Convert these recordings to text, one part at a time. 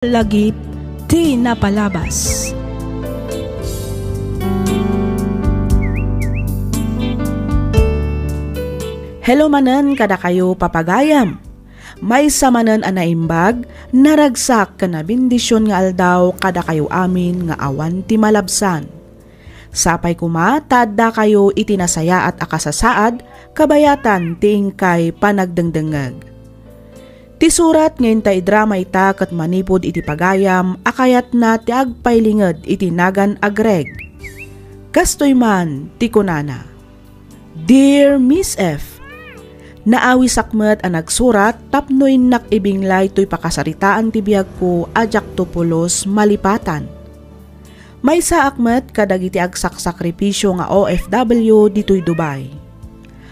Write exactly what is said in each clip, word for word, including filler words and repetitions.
Lagip ti napalabas. Hello manen kadakayo, papagayam. Maysa manen a naimbag, naragsak ken nabendision nga aldaw kadakayo amin nga awan ti malabsan. Sapay koma ta addakayo iti nasayaat a kasasaad kabayatan ti inkay panagdengdengngeg. Ti surat nga inta idrama ita ket manipud iti pagayam a kayatna ti agpailinged iti nagan a Greg. Kastoy man ti kunana, "Dear Miss F, naawisak met a nagsurat tapno innak ibinglay toy pakasaritaan ti biagko a diakto pulos malipatan. Maysaak met kadagiti agsaksakripisio nga O F W ditoy Dubai.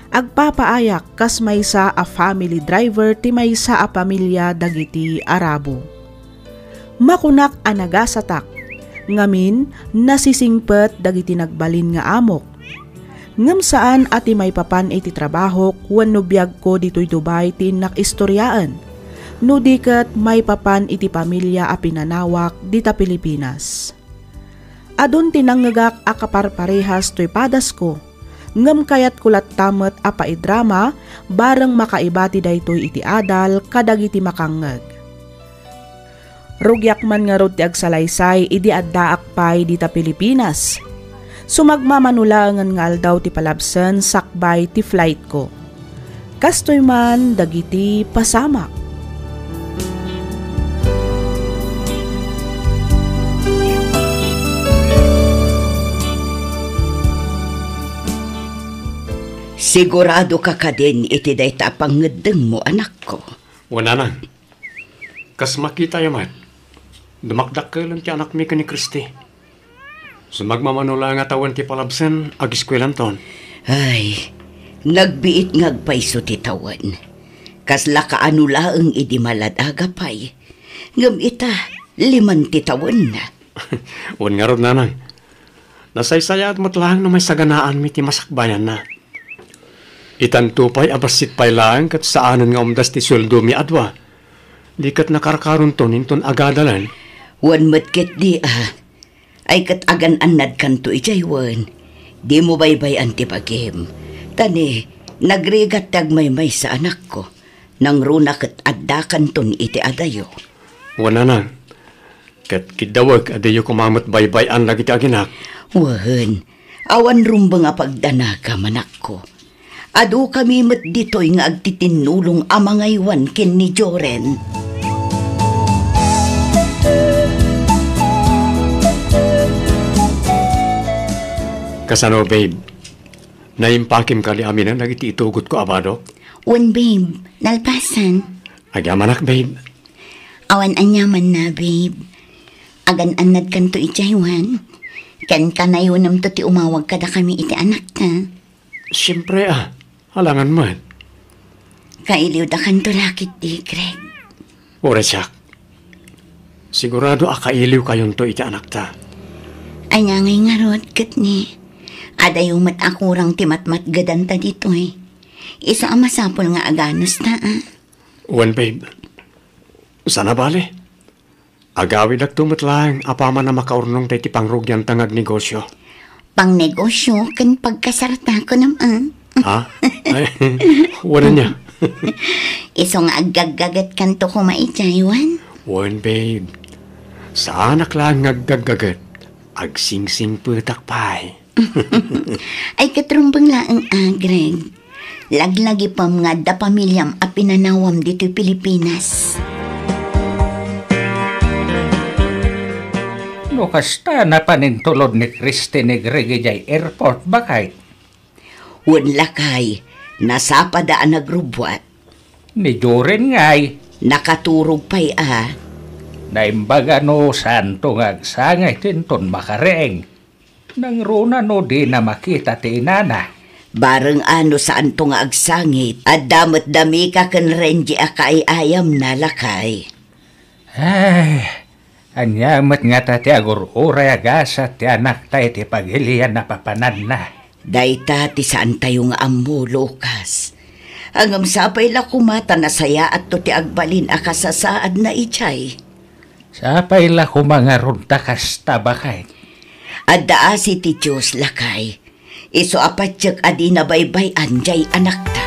Agpapaayak kas maysa a family driver ti maysa a pamilia dagiti Arabo. Makunak a nagasatak, ngamin nasisingpet dagiti nagbalin nga amok. Ngem saan a ti maipapan iti trabahok wenno biagko ditoy Dubai ti innak istoriaen, no di ket maipapan iti pamilia a pinanawak dita Pilipinas. Adun ti nangngegak a kaparparehas toy padasko, ngem kayatko latta met a paidrama bareng makaibati daytoy iti adal kadagiti makangngeg." Rugiak man ngarud ti agsalaysay idi addaak pay dita Pilipinas. Sumagmamano laengen nga aldaw ti palabsen sakbay ti flightko. Kastoy man dagiti pasamak. Sigurado ka kadin iti dayta a pangngeddengmo, anakko? Wen, nanang. Kas makitayo met, dumakdakkelen ti anakmi ken ni Christy. Sumagmamano laeng a tawen ti palabsen, ageskuelanton. Ay, nagbiit nga agpayso ti tawen. Kasla kaano laeng idi maladaga pay. Ngem ita, liman ti tawenna. Wen ngarud, nanang. Nasaysayaat met laeng no maisaganaanmi ti masakbayanna. Itanto pay a bassit pay laeng ket saanen nga umdas ti sueldomi a dua. Di ket nakarkaronton inton agadalen. Wen met ketdi a. Ay ket agan-annadkanto idiay wen. Dimo baybay-an ti bagim. Ta ni, nagrigat ti agmaymaysa, anakko. Nangruna ket addakanton iti adayo. Wen, nanang. Ket kiddawek a diyo koma met baybay-an dagiti aginak. Wen, awan rumbeng a pagdanagam, anakko. Adukami met ditoy nga agtitinnulong a mangaywan ken ni Joren. Kasano, babe? Naimpakem kadi aminen dagiti itugotko a badok? Wen, babe. Nalpasan. Agyamanak, babe. Awan aniamanna, babe. Agan-annadkanto idiay wen. Ken kanayonemto ti umawag kadakami iti anakta. Siempre a, alangan met. Kailiwdakanto la ketdi, Greg. Uray siak. Sigurado a kailiwkayonto iti anakta. Ania ngay ngarud ket ni, adayo met a kurang ti matmatgedanta ditoy. Isu a masapul nga aganusta, a. Wen, babe. Saan a bale. Agawidakto met laeng apaman a makaurnong daydi pangrugianta nga agnegosio. Pangnegosio ken pagkasarta, kunam, a? Ha? Ay, wen ania? Isu nga aggaggagetkanto koma idiay wen. Wen, babe. Saanak laeng nga aggaggaget. Agsingsingpetak pay. Ay, ket rumbeng laeng a, Greg. Laglagipem nga adda pamiliam a pinanawam ditoy Pilipinas. No kasta, napan intulod ni Christy ni Greg idiay airport, baket? Wen, lakay, nasapada a nagrubbuat. Ni Joren ngay? Nakaturog pay a. Naimbaga no saanto nga agsangit inton makareng. Nangruna no dina makita ti inana. Bareng a no saanto nga agsangit, adda met da Mika ken Renji a kaay-ayamna, lakay. Ay, ania met ngata ti agur-uray a gasat ti anakta iti pagilian a papananna? Dayta ti saantayo nga ammo, Lucas. Ngem sapay la koma ta nasayaatto ti agbalin a kasasaadna idiay. Sapay la koma ngarud ta kasta, baket. Adda asi ti Dios, lakay. Isu a patiek a dina baybay-an jay anakta.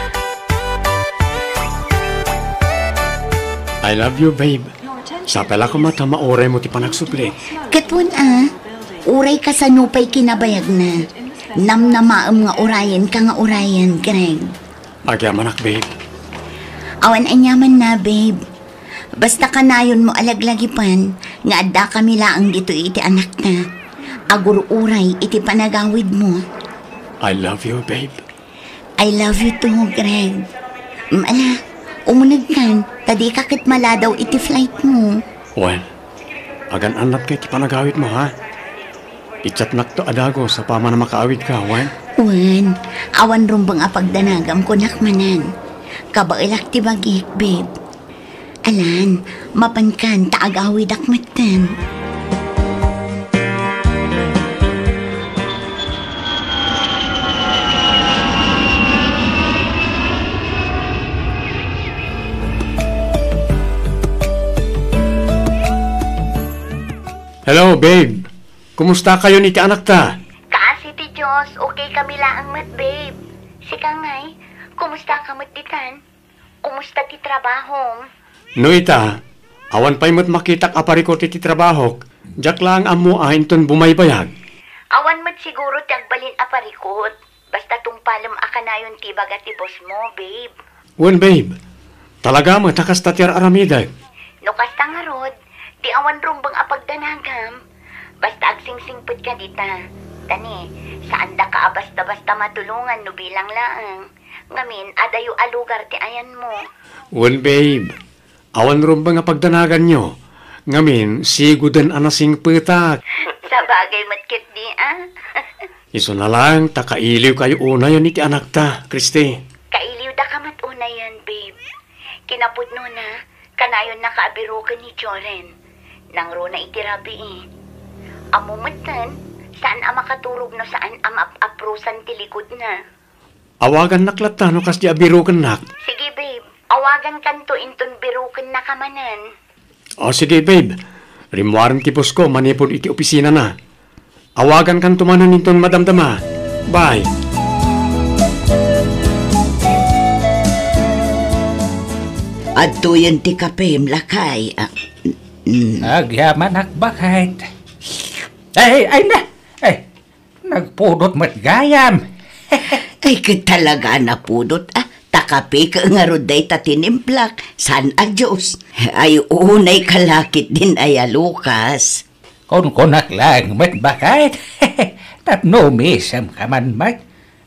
I love you, babe. Sapay la koma ta mauraymo ti panagsubli. Ket wen a, uray kasano pay kinabayagna. Namnamaem nga urayenka nga urayen, Greg. Agyamanak, babe. Awan aniamanna, babe. Basta kanayonmo a laglagipan nga addakami laeng ditoy iti anakta. Agur-uray iti panagawidmo. I love you, babe. I love you too, Greg. Mm, ala, umunegkan, ta dika ket maladaw iti flightmo. Wen, agan-annadka iti panagawidmo, ha? I-chatnakto a dagus a paman a makaawidka, wen? Wen, awan rumbeng a pagdanagam, kunak manen. Kabaelak ti bagik, babe. Alan, mapankan ta agawidak metten. Hello, babe. Kumusta kayon iti anakta? Kaasi ti Dios, okay kami laeng met, babe. Sika ngay, kumusta ka met ditan? Kumusta ti trabahom? No ita, awan pay met makitak a parikut iti trabahok, diak laeng ammo a inton bumaybayag. Awan met siguro ti agbalin a parikut. Basta tungpalem a kanayon ti ibaga ti bossmo, babe. Wen, babe. Talaga met a kasta ti ar-aramidek. No kasta ngarud, di awan rumbeng a pagdanagam. Basta agsingsingpet ka dita. Tani, saandaka a basta-basta matulongan no bilang laeng. Ngamin, adayo a lugar ti ayanmo. Wen, babe. Awan rumbeng a pagdanaganyo. Ngamin, sigoden a nasingpetak. Sabagay met ketdi, a? Isuna laeng ta kailiwkayo unayen iti anakta, Christy. Kailiwdaka met unayen, babe. Kinapudnona, kanayonnaka a biroken ni Joren. Nangruna iti rabii. Ammo metten, saan a makaturog no saan a maap-aprosan ti likudna. Awagannak latta no kasdi a birokennak. Sige, babe. Awagankanto inton birokennaka manen. O, sige, babe. Rimmuaren ti boss ko manipud iti opisinana. Awagankanto manen inton madamdama. Bye. Adtoyen ti kapem, lakay. Ah, mm. Agyamanak, baket. Ay, ay na! Ay, nagpudot met gayam. Ay, ket talaga a napudot, a. Ta kape ket ngarud dayta tinimplak, saan a juice. Ay, unay ka la ketdin aya, Lucas. Kunkunak laeng met, baket. Tapno umisemka man met,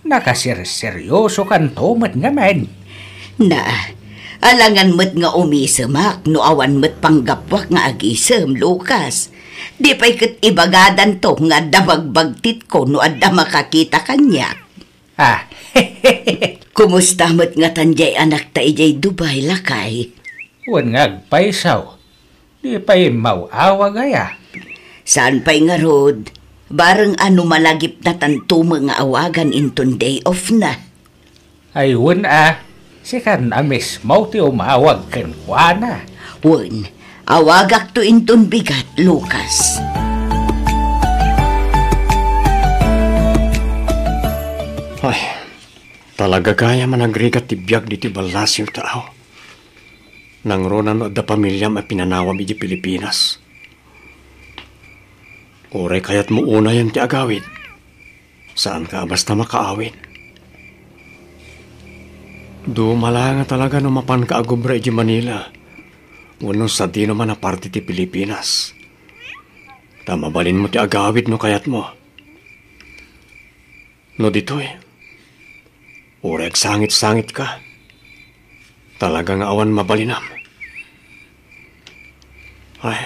nakaserseryosokanto met ngamin. Na, alangan met nga umisemak no awan met panggapuak nga agisem, Lucas. Di pay ket ibagadanto nga adda bagbagtitko no adda makakita kaniak. Ah. Kumusta met ngatan jay anakta idiay Dubai, lakay? Wen nga agpayso. Di pay immaw-awag aya? Saan pay ngarud? Bareng a no malagipnatanto met nga awagan inton day off na. Ay, wen a, sikan a mismo ti umawag kenkuana. Wen, awagakto inton bigat, Lucas. Ay, talaga gayam a nagrigat ti biag ditoy ballasiw, tao. Nangruna no adda pamiliam a pinanawam idiay Pilipinas. Uray kayatmo unayen ti agawid, saanka a basta makaawid. Duma la nga talaga no mapanka agubra idiay Manila wenno sadino man a parte ti Pilipinas. Ta mabalinmo ti agawid no kayatmo. No ditoy, uray agsangit-sangitka. Talaga nga awan mabalinam. Ay,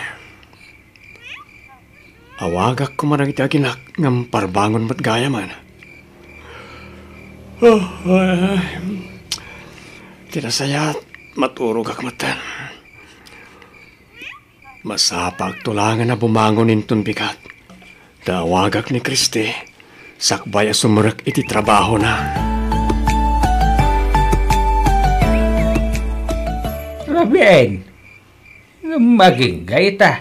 awagak koma dagiti aginak ngem parbangon met gayamen. Ah, ay, ti nasayaat, maturogak metten. Masapakto laengen a bumangon inton bigat. Ta awagak ni Christy, sakbay a sumrek iti trabahona. Rabien, ngem agingga ita.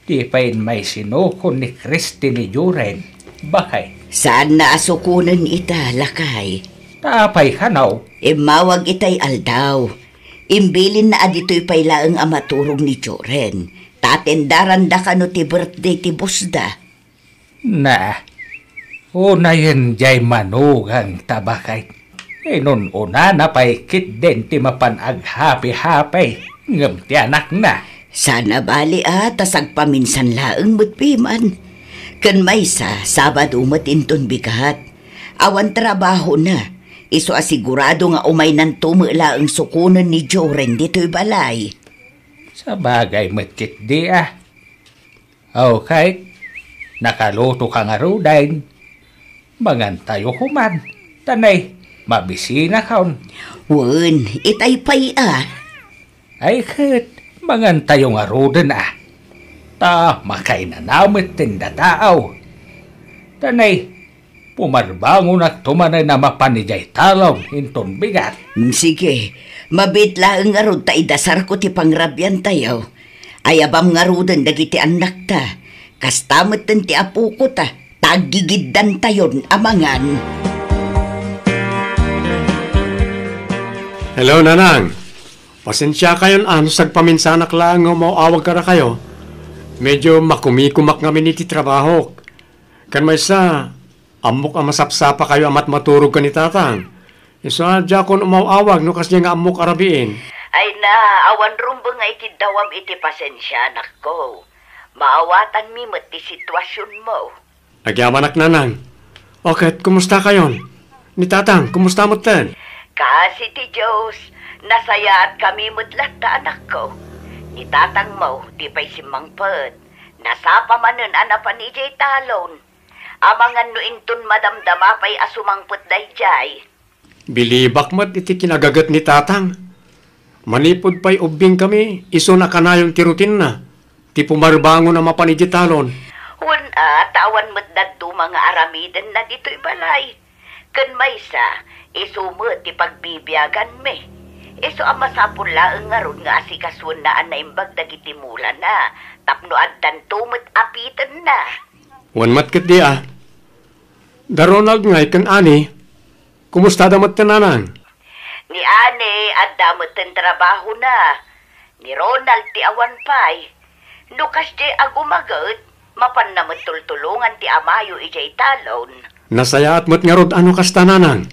Di pay maisinuko ni Christy ni Joren, bakay. Saanna a sukonen ita, lakay. Ta apay kano? Immawag itay aldaw. Imbilinna a ditoy pay laeng a maturog ni Joren. Ta atendaranda kano ti birthday ti bossda. Na, unayen jay manugangta, bakay. Inun-unana pay ketdin ti mapan aghapi-hapi, ngem ti anakna. Saan a bali a ta sagpaminsan laeng met piman. Ken maysa, Sabado met inton bigat. Awan trabahona. Isu a sigurado nga umaynanto met laeng sukonen ni Joren ditoy balay. Sabagay met ketdi a. Aw, kay, nakaluto ka ngaruden. Mangantayo koman. Tanay, mabisinakon. Wen, itay pay a. Ay ket, mangantayo ngaruden a. Ta makainana met ti dataw. Tanay, pumarbangonakto manen a mapan idiay talon inton bigat. Mm, sige, mabiit laeng ngarud ta idasarko ti pangrabiantayo. Ayabam ngaruden dagiti annakta. Kasta metten ti apoko ta, ta aggigiddantayon a mangan. Hello, Nanang. Pasensiakayon a no sagpaminsanak laeng nga umaw-awag kadakayo. Medyo makumikumak ngamin iti trabahok. Ken maysa, ammok a masapsapakayo a matmaturog ken ni Tatang. Isu a diakon umaw-awag no kasdiay nga ammok a rabiin. Ay na, awan rumbeng nga ikiddawam iti pasensianakko. Maawatanmi met ti situasionmo. Agyamanak, Nanang. O ket, kumustakayon? Ni Tatang, kumusta metten? Kaasi ti Dios, nasayaatkami met latta, anakko. Ni Tatangmo, di pay simmangpet. Nasapa manen a napan idiay talon. Amangan no inton madamdama pay a sumangpet daydiay. Bilibak met iti kinagaget ni Tatang. Manipud pay ubbingkami, isun a kanayon ti rutinna, ti pumarbangon a mapan idiay talon. Wen a, ta awan met dadduma nga aramidenna ditoy balay. Ken maysa, isu met ti pagbibiaganmi. Isu a masapul laeng ngarud nga asikasoenna a naimbag dagiti mulana tapno addanto met apitenna. Wen met ketdi a. Da Ronald ngay ken Ani, kumustada met ti nanang? Ni Ani, adda met ti trabahona. Ni Ronald ti awan pay. No kasdiay a gumaget, mapanna met tultulongan ti amayo idiay talon. Nasayaat met ngarud a no kasta, nanang.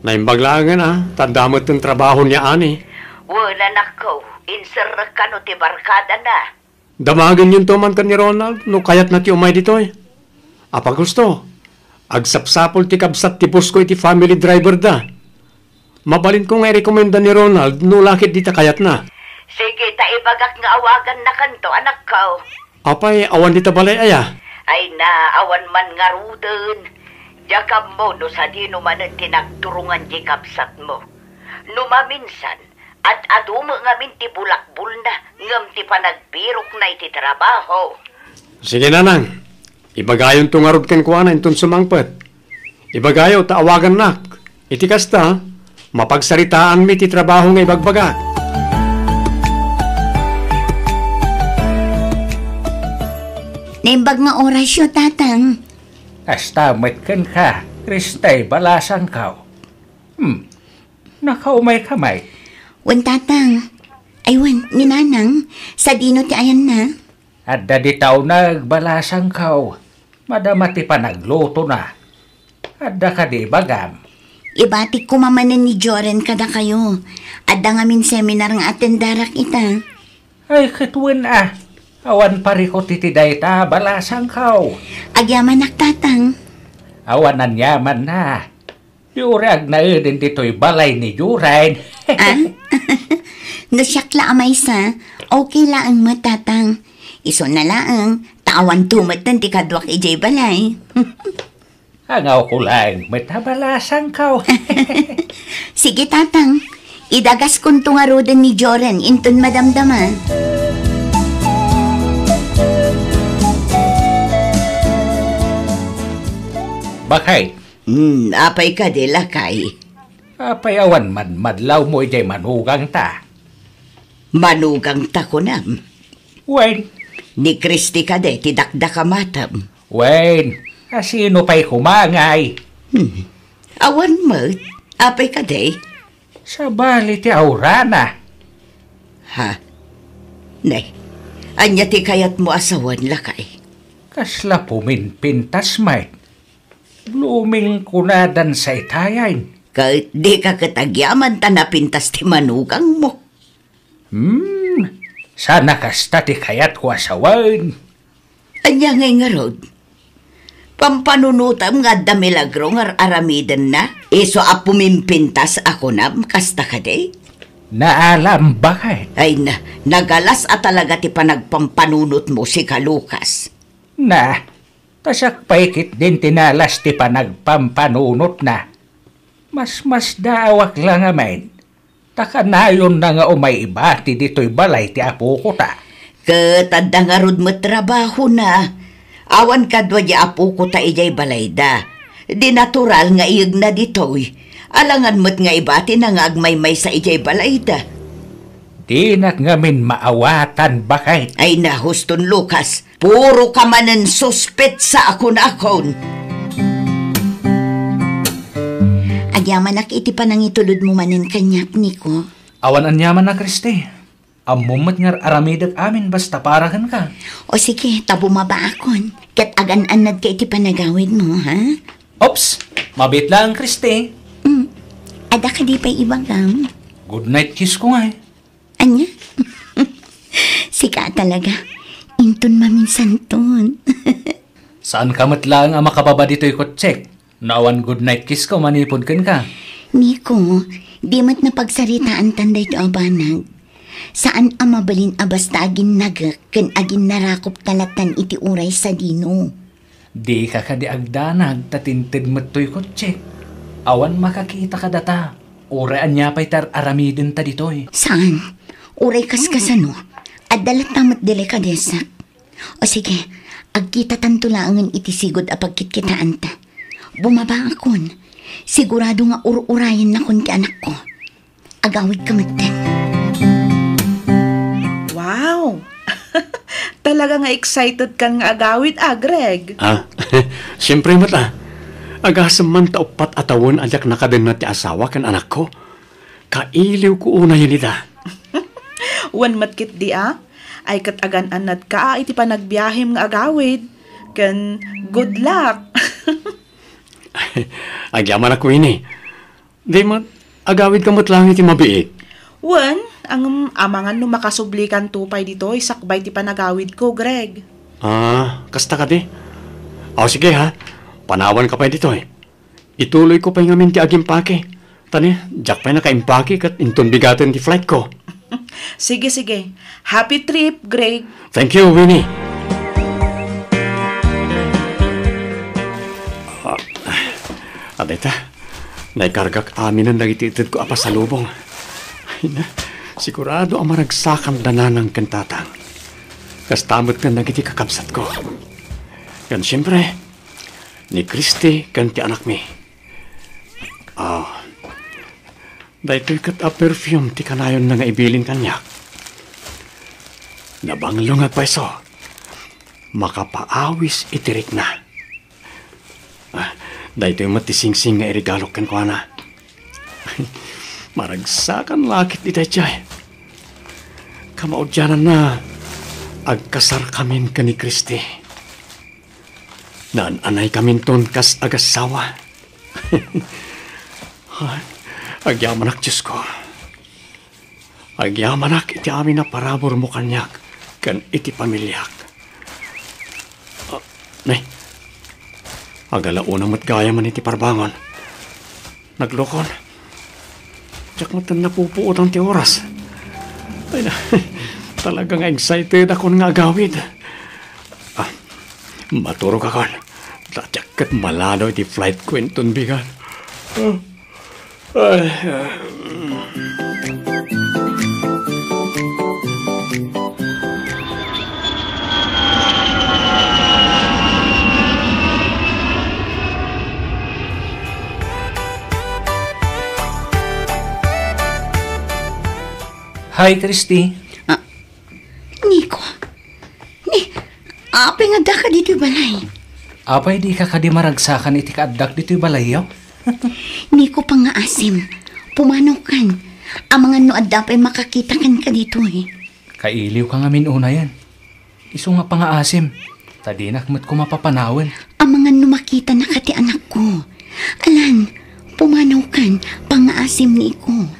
Naimbag laengen a, ta adda met ti trabaho ni Ani. Wen, anakko, inserrek kano ti barkadana. Damagenyo man ken ni Ronald no kayatna ti umay ditoy. Apay gusto, agsapsapul ti kabsat ti boss ko iti family driver da. Mabalinko nga irekomenda ni Ronald no la ket dita kayatna. Sige, ta ibagak nga awagannakanto, anakko. Apay, awan dita balay aya? Ay na, awan man ngaruden. Diak ammo no sadino manen ti nagturongan diay kabsatmo. No maminsan, ad-adu met ngamin ti bulakbulna ngem ti panagbirokna iti trabaho. Sige, nanang. Ibagayonto ngarud kenkuana inton sumangpet. Ibagayo ta awagannak. Iti kasta, mapagsaritaanmi ti trabaho nga ibagbagak. Naimbag nga orasyo, Tatang. Kasta met kenka, Kristay, balasangko. Hmm, nakaumay ka, Mike? Wen, Tatang. Ay, wen, ni Nanang, sadino ti ayanna? Adda dita uneg, balasangko. Madama ti panaglutona. Adda kadi ibagam? Ibatik koma manen ni Joren kadakayo. Adda ngamin seminar nga atendarak ita. Ay, ket wen a. Awan parikut iti dayta, balasangko. Agyamanak, Tatang. Awan aniamanna. Di uray agnaeden ditoy balay ni Joren. Ah? No siak la a maysa, okay laeng met, Tatang. Isuna laeng, ta awanto metten ti kaduak idiay balay. Angawko laeng met a balasangko. Sige, Tatang. Idagaskonto ngaruden ni Joren inton madamdama. Bakay. Hmm, apay kadi, lakay? Apay awan madmadlawmo idiay manugangta? Manugangta, kunam? Wen, Ni Christy kadi ti dakdakamatem. Wen, a sino pay koma ngay? Hmm. Awan met. Apay kadi? Sabali ti aurana. Ha? Ne, ania ti kayatmo a sawen, lakay? Kasla puminpintas met. Blooming kunadan sa itayan. Ket dika ket agyaman ta napintas ti manugangmo. Hmm, sana kasta ti kayatko a sawen. Ania ngay ngarud? Pampanunotam nga adda milagro nga ar-aramidenna? Isu a pumimpintas a kunam, kasta kadi? Naalam, baket. Ay na, nagalas a talaga ti panagpampanunotmo, sika Lucas. Na, ta siak pay ketdin ti nalas ti panagpampanunotna. Masmasdaawak la ngamin, ta kanayonna nga umay ibati ditoy balay ti apokota. Ket adda ngarud met trabahona. Awan kadua di apokota idiay balayda. Di natural nga iyegna ditoy. Alangan met nga ibatina nga agmaymaysa idiay balayda. Dinak ngamin maawatan, baket. Ay na, huston, Lucas. Puro ka manen suspetsa a kunakon. Agyamanak iti panangitulodmo manen kaniak, Nico. Awan aniaman a, Christy. Ammom met nga ar-aramidek amin basta para kenka. O sige, ta bumaba akon. Ket agan-annadka iti panagawidmo, ha? Ops! Mabit lang, Christy. Mm. Adda kadi pay ibagam? Good night kiss ko nga eh. Ania? Sika talaga. Inton maminsanton. Saan ka met laeng a makababa ditoy kotsek? No awan good night kiss ko manipud kenka. Nico, di met napagsaritaantan daytoy a banag. Saan a mabalin a basta aginnagek ken aginnarakop ta latan iti uray sadino. Dika kadi agdanag ta tinted met toy kotsek. Awan makakita kadata. Uray ania pay ti ar-aramidenta ditoy. Saan? Uray kaskasano, adda latta met delikadesa. O sige, agkitatanto laengen iti sigud a pagkitkitaanta. Bumaba akon. Sigurado nga ur-urayennakon ti anakko. Agawidka metten. Wow! Talaga nga excited kan nga agawid, ah, Greg? Ah, siyempre met, ah. Agasem man ta uppat a tawen a diak nakadenna ti asawa ken anakko. Kailiwko unayen ida. Wen met ketdi, ah. Ay ket agan-annadka, ah, iti panagbiahem nga agawid. Ken good luck. Agyamanak, Winnie. Di met, agawidka met laeng iti mabiit. Wen, ngem amangan no makasublikanto pay ditoy sakbay ti panagawidko, Greg. Ah, kasta kadi? Aw, sige ha. Panawanka pay ditoy. Ituloyko pay ngamin ti agimpake. Ta ni, diak pay nakaimpake ket inton bigaten ti flightko. Sige, sige. Happy trip, Greg. Thank you, Winnie. Ah, adayta, naikargak aminen dagiti itedko a pasalubong. Ay na, sigurado a maragsakan da nanang ken tatang. Kasta met ken dagiti kakabsatko. Ken siempre, ni Christy ken ti anakmi. Ah, daytoy ket a perfume ti kanayonna nga ibilin kaniak. Nabanglo nga agpayso. Makapaawis iti rikna. Ah, daytoy met ti singsing nga iregalok kenkuana. Maragsakan la ket daydiay. Kamaudiananna, agkasarkamin ken ni Christy. Naan-anaykaminton kas agassawa. Ay, agyamanak, Diosko. Agyamanak iti amin a paraburmo kaniak ken iti pamiliak. Ah, ne, agalauna met gayam iti parbangon. Naglukon. Diak met napupuotan ti oras. Ay, talaga nga excited akon nga agawid. Ah, maturog akon. Ta diak ket maladaw iti flight ko inton bigat. Ah, ay, ah. Hi, Christy. Ah, Nico. Ni, Apay nga addaka ditoy balay? Apay di ka kadi maragsakan iti kaaddak ditoy balayyo? Niko, pangngaasim, pumanawkan. Amangan no adda pay makakita kenka ditoy. Kailiwka ngamin unayen. Isu nga pangngaasim, ta dinak met koma papanawen. Amangan no makitanaka ti anakko. Alan, pumanawkan, pangngaasim, Niko.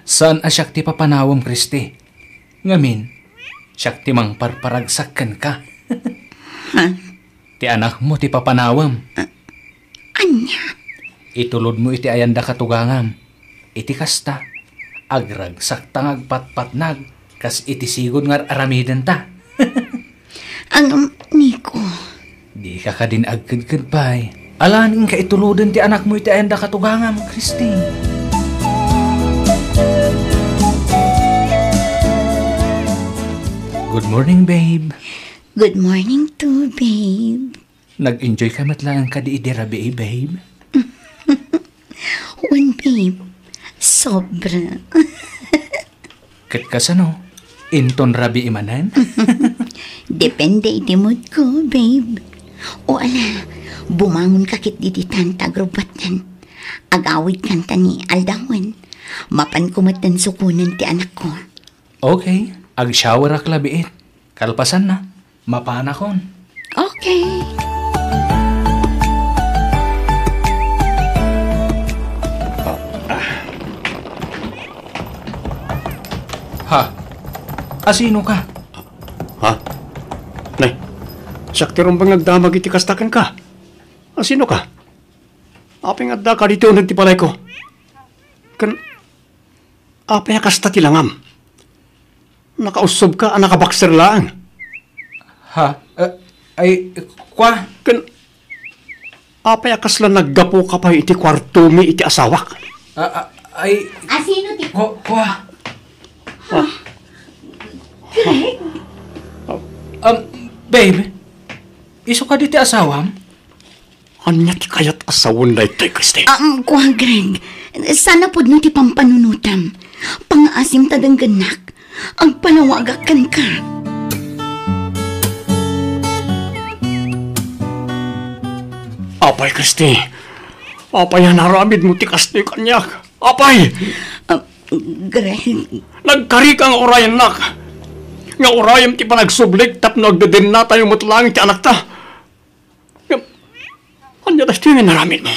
Saan a siak ti papanawem, Christy. Ngamin, siak ti mangparparagsak kenka. Ha? Ti anakmo ti papanawem. Ania? Itulodmo iti ayanda katugangam. Iti kasta, agragsakta nga agpatpatnag kas iti sigud nga ar-aramidenta. Ngem, Niko. Dika kadin agkedked pay. Alan, inka ituloden ti anakmo iti ayanda katugangam, Christy. Good morning, babe. Good morning too, babe. Nag-enjoy ka met laeng kadi idi rabii, babe? Wen, babe. Sobra. Ket kasano? Inton rabii manen? Depende iti mood ko, babe. O ala, bumangon ka ket diditan ta agrubbatnan. Agawid kanta ni aldawen. Mapan ko metten sukonen ti anakko. Okay, agshowerak la biit. Kalpasanna, mapanakon. Okay. Ha? Asino ka? Ha? Nay, siak ti rumbeng nga agdamag iti kasta kenka. Asino ka? Apay nga addaka ditoy uneg ti balayko? Ken apay a kasta ti langam? Nakaussobka a nakabakser laeng. Ha? Eh, ay, kua? Ken apay a kasla naggapuka pay iti kuartomi iti asawak? Ah, ah, ay, Asino ti ku-, kua? Greg? Um, babe, isu kadi ti asawam? Ania ti kayat a sawen daytoy, Christy? Um, kua, Greg. Saan a pudno ti pampanunotam. Pangngaasim ta denggennak. Agpalawagak kenka. Apay, Christy? Apay a naramidmo ti kastoy kaniak? Apay! Ah, Greg. Nagkarika nga urayennak. Nga urayem ti panagsublik tapno agdedennatayo met laeng ti anakta. Ngem, ania daytoy nga inaramidmo?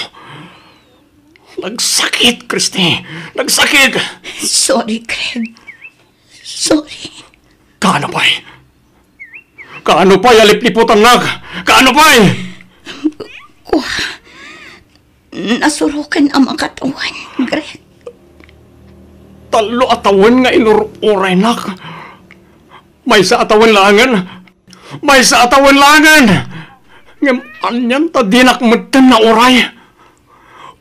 Nagsakit, Christy. Nagsakit. Sorry, Greg. Sorry. Kaano pay? Kaano pay a lipliputannak? Kaano pay? Kua, nasuroken a makatawen, Greg. Tallo a tawen nga inur-uraynak. Maysa a tawen laengen. Maysa a tawen laengen. Ngem anian ta dinak metten nauray?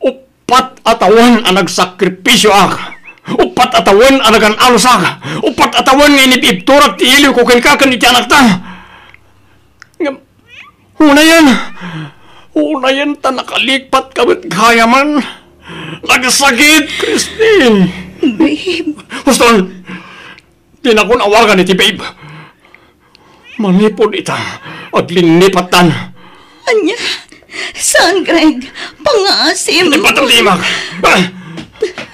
Uppat a tawen a nagsakripisioak. Uppat a tawen a nagan-alusak. Uppat a tawen nga inib-ibturak ti iliwko kenka ken iti anakta. Ngem, unayen, unayen ta nakalikpat ka met gayamen. Nagsakit, Christy. Babe. Huston, dinakon awagan iti babe. Manipud ita, aglinnipattan. Ania? Saan, Greg? Pangngaasim. Ipatang di mak.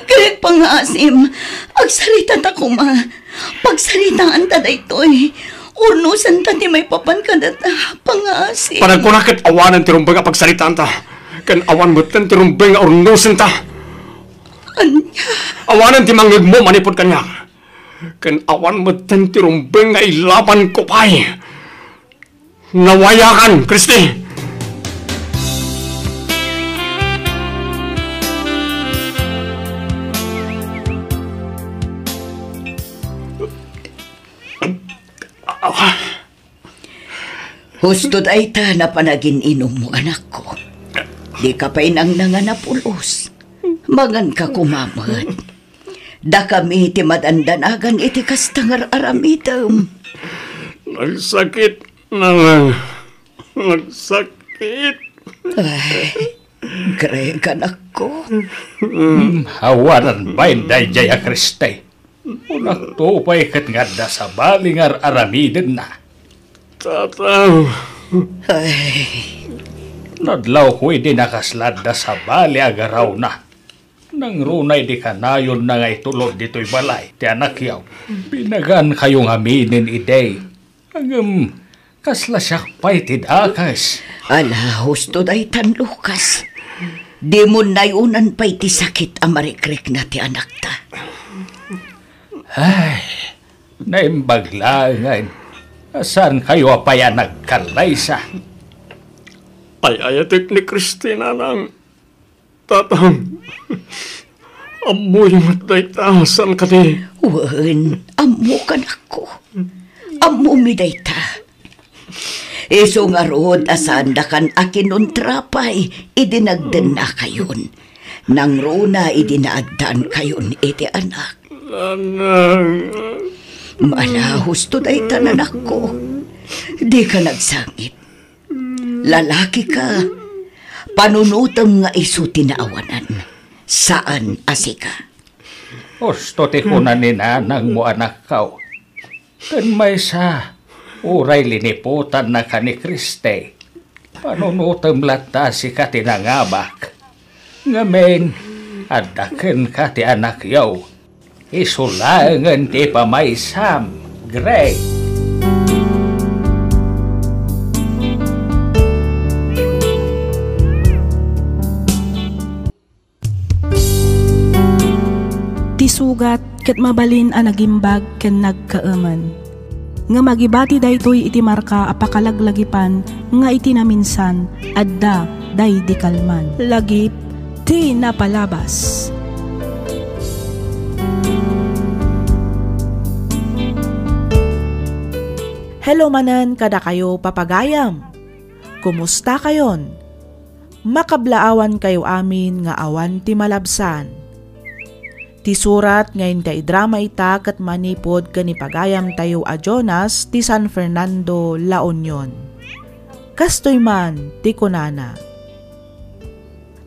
Greg, pangngaasim. Agsaritata koma. Pagsaritaanta daytoy. Urnosenta ti maipapan kadata. Pangngaasim. Panagkuna ket awanen ti rumbeng a pagsaritaanta. Ken awan metten ti rumbeng nga urnosenta. Ania? Awanen ti mangngegmo manipud kaniak. Ken awan metten ti rumbeng nga ilabanko pay. Nawayakan, Christy! Husto dayta a panagin-inummo, anakko. Dika pay nangnangan a pulos. Manganka koma met. Dakami ti madandanagan iti kasta nga ar-aramidem. Nagsakit, nanang. Nagsakit. Ay, Greg, anakko. Hmm, awanan bain daydiay a Christy. Unakto pay ket nga adda sabali nga ar-aramidenna. Tatang. Ay. Nadlawko idi nakasla adda sabali a garawna. Nangruna idi kanayonna nga itulod ditoy balay ti anakyo. Binagankayo ngaminen idi. Ngem, kasla siak pay ti dakes. Ala, husto daytan, Lucas. Dimo nayonan pay ti sakit a marikrikna ti anakta. Ay, naimbag laengen a saankayo a pay a nagkallaysa. Ay-ayatek ni Christy, nanang. Tatang, ammoyo met dayta, saan kadi? Wen, ammok, anakko. Ammomi dayta. Isu ngarud a saandakan a kinuntra pay idi nagdennakayon. Nangruna idi naaddaankayon iti anak. Nanang. Ala, husto dayta, anakko. Dika nagsangit. Lalakika, panunotem nga isu ti naawanan, saan a sika. Husto ti kuna ni nanangmo, anakko. Ken maysa, uray liniputannaka ni Christy, panunotem latta a sika ti nangabak. Ngamin, adda kenka ti anakyo. Isu laengen ti pamaysam, Gray. Ti sugat ket mabalin a nagimbag ken nagkaemen. Ngem agibati daytoy iti marka a pakalaglagipan nga iti naminsan, adda daydi kalman. Lagip ti napalabas. Hello manen kadakayo, papagayam. Kumustakayon? Makablaawankayo amin nga awan ti malabsan. Ti surat nga inkaidrama ita ket manipud ken ni pagayamtayo a Jonas ti San Fernando, La Union. Kastoy man ti kunana,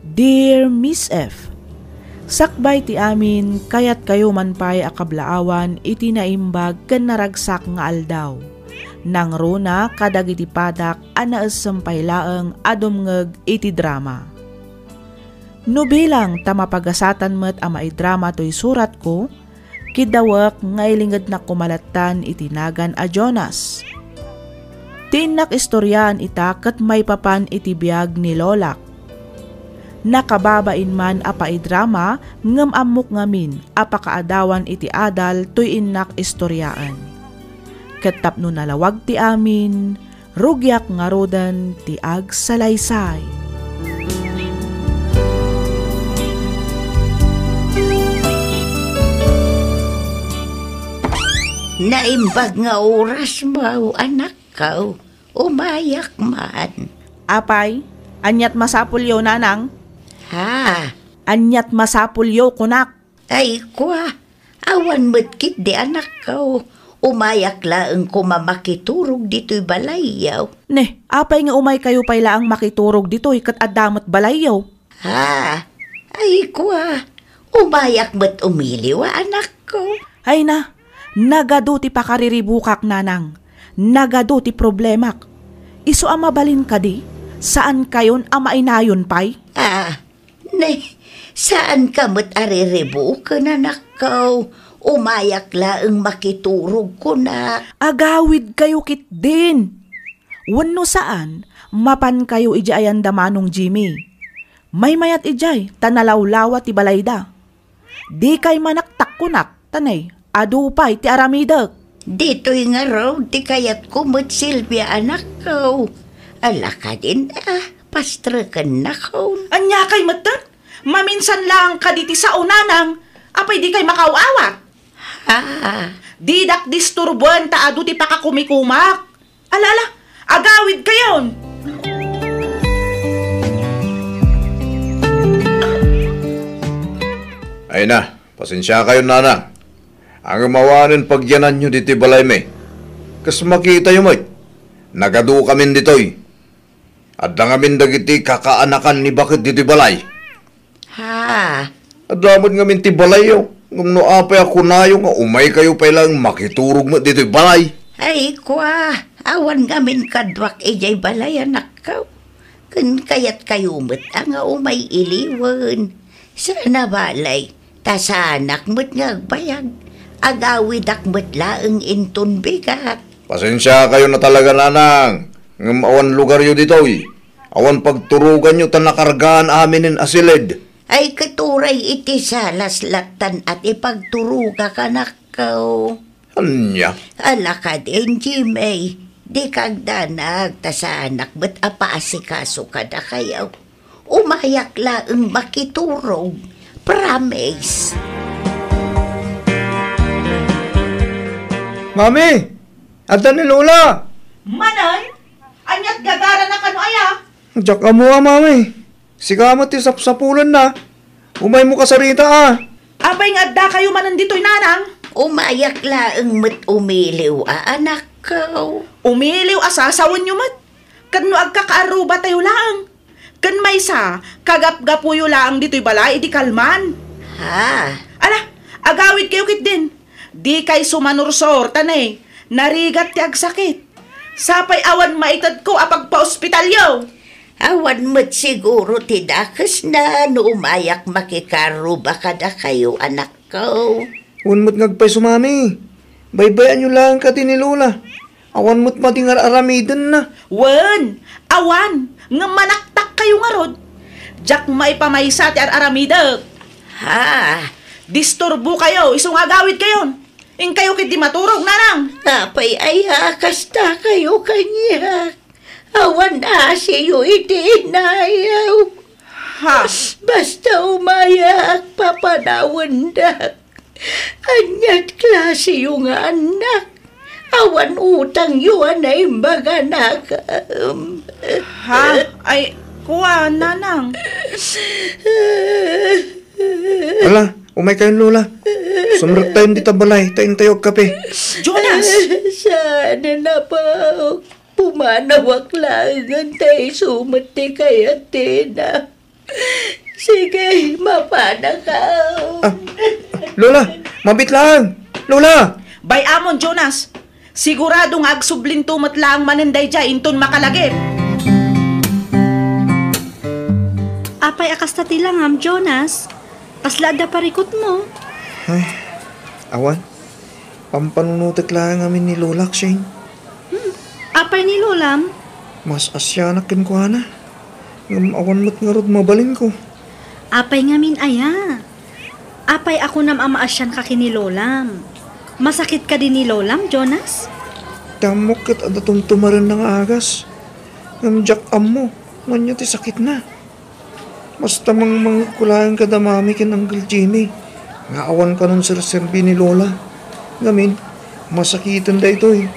Dear Miss F, sakbay ti amin, kayatkayo man pay a kablaawan iti naimbag ken naragsak nga aldaw. Nangruna kadagiti padak a naessem pay laeng a dumngeg iti drama. No bilang ta mapagasatan met a maidrama toy suratko, kiddawek nga ilingednak koma lattan iti nagan a Jonas. Ti innak istoriaan ita ket maipapan iti biag ni lolak. Nakababain man a paidrama ngem ammok ngamin a pakaadawan iti adal toy innak istoriaan. Ket tapno nalawag ti amin, rugiak ngaruden ti agsalaysay. Naimbag nga oras mo, anakko. Umayak man. Apay, aniat masapulyo, nanang? Ha? Aniat masapulyo, kunak? Ay, kua, awan met ketdi, anakko. Umayak laeng koma makiturog ditoy balayyo. Ne, apay nga umaykayo pay laeng makiturog ditoy ket adda met balayyo? Ha? Ay, kua, umayak met umiliw a, anakko. Ay na, nagadu ti pakariribukak, nanang. Nagadu ti problemak. Isu a mabalin kadi, saankayon a mainayon pay? Ah, Ne, saanka met a riribuken, anakko. Umayak laeng makiturog, kunak. Agawidkayo ketdin. Wenno saan, mapankayo idiay ayan da Manong Jimmy. Maymayat idiay, ta nalawlawa ti balayda. Dikay manaktak, kunak, ta ne, adu pay ti aramidek. Ditoy ngarud ti kayatko met, Silvia, anakko. Ala kadin a, pastrekennakon. Aniakay metten? Maminsan laeng kadi ti sao, nanang. Apay dikay makaaw-awat? Ha? Didak disturboen ta adu ti pakakumikumak. Ala, ala, agawidkayon. Ay na, pasensiakayon, nanang. Ngem awanen pagyananyo ditoy balaymi. Kas makitayo met, nagadukamin ditoy. Adda ngamin dagiti kakaanakan ni baket ditoy balay. Ha? Adda met ngamin ti balayyo. Ngem no apay a kunayo nga umaykayo pay laeng makiturog met ditoy balay? Ay, kua, awan ngamin kaduak idiay balay, anakko. Ken kayatkayo met a nga umay iliwen. Saan a balay, ta saanak met nga agbayag. Agawidak met laeng inton bigat. Pasensiakayon a talaga, nanang, ngem awan lugaryo ditoy. Awan pagturoganyo ta nakargaan aminen a siled. Ay, ket uray iti salas lattan a ti pagturogak, anakko. Ania? Ala kadin, Jimmy, dika agdanag ta saanak met a paasikaso kadakayo. Umayak laeng makiturog. Promise. Mami! Adda ni Lola! Manay? Ania't gagarana kano aya? Diak ammo a, Mami. Sika met ti sapsapulenna. Umaymo kasarita a. Apay nga addakayo manen ditoy, nanang? Umayak laeng met umiliw a, anakko. Umiliw a sasawenyo met. Ket no agkakaarrubatayo laeng. Ken maysa, kagapgapuyo laeng ditoy balay idi kalman. Ha? Ala, agawidkayo ketdin. Dikay sumanursor, ta ne, narigat ti agsakit. Sapay awan maitedko a pagpaospitalyo. Awan met siguro ti dakesna no umayak makikarruba kadakayo, anakko. Wen met nga agpayso, Mami. Baybay-anyo laeng kadi ni Lola. Awan met madi nga ar-aramidenna. Wen, awan, ngem manaktakkayo ngarud. Diak maipamaysa ti ar-aramidek. Ha? Disturbokayo, isu nga agawidkayon. Inkayo ketdi maturog, nanang. Apay aya a kastakayo kaniak? Awan asiyo iti inayaw. Ha? Basta umayak, papanawendak. Ania't klasiyo nga annak? Awan utangyo a naimbag a nakam. Ha? Ay, kua, nanang. Ala, umaykayon, Lola. Sumrektayon dita balay, ta intayo agkape. Jonas! Saan a napawag? Pumanawak laengen ta isu met ti kayatna. Sige, mapanakaw. Ah, Lola, mabit laeng. Lola! Bay-amon, Jonas. Sigurado nga agsublinto met laeng manen daydiay inton makalagip. Apay a kasta ti langam, Jonas? Kasla adda parikutmo? Ay, awan. Pampanunotek laeng amin ni Lolak, Shane. Hmm. Apay ni Lolam? Mas asianak kenkuana. Ngem awan met ngarud mabalinko. Apay ngamin aya? Apay a kunam a maasianka ken ni Lolam? Masakit kadi ni Lolam, Jonas? Ti ammok ket adda tumtumarenna nga agas. Ngem diak ammo no ania ti sakitna. Basta mangmangegko laeng kada Mami ken Uncle Jimmy nga awan kanon serserbi ni Lola. Ngamin, masakiten daytoy.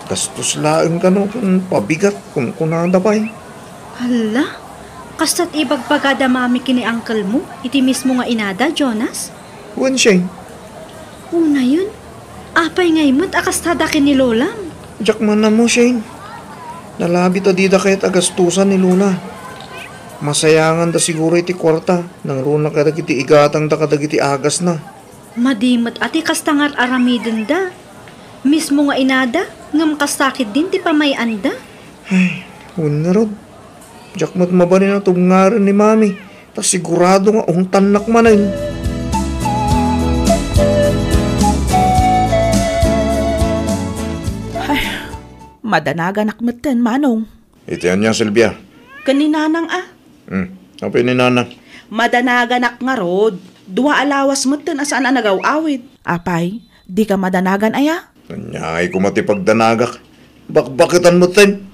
Gastos laeng kano ken pabigat, kunkunada pay. Hala, kasta't ibagbagada Mami ken ni uncle mo iti mismo nga inada, Jonas? Wen, Shane. Unayen, apay ngay met a kastada ken ni Lolam? Diak man ammo, Shane. Nalabit a dida kayat a gastusan ni Lola. Masayanganda siguro iti kuarta nangruna kadagiti igatangda kadagiti agasna. Madi met a ti kasta nga ar-aramidenda. Mismo nga inada, ngem kasta ketdin ti pamay-anda. Ay, wen ngarud. Diak met mabalin a tubngaren ni Mami, ta sigurado nga ungtannak manen. Ay, madanaganak metten, Manong. Iti ania, Silvia? Ken ni Nanang a. Hmm, apay ni Nanang? Madanaganak ngarud. Dua a lawas metten a saan a nagaw-awid. Apay, dika madanagan aya? Aniay koma ti pagdanagak? Bakbaketan metten.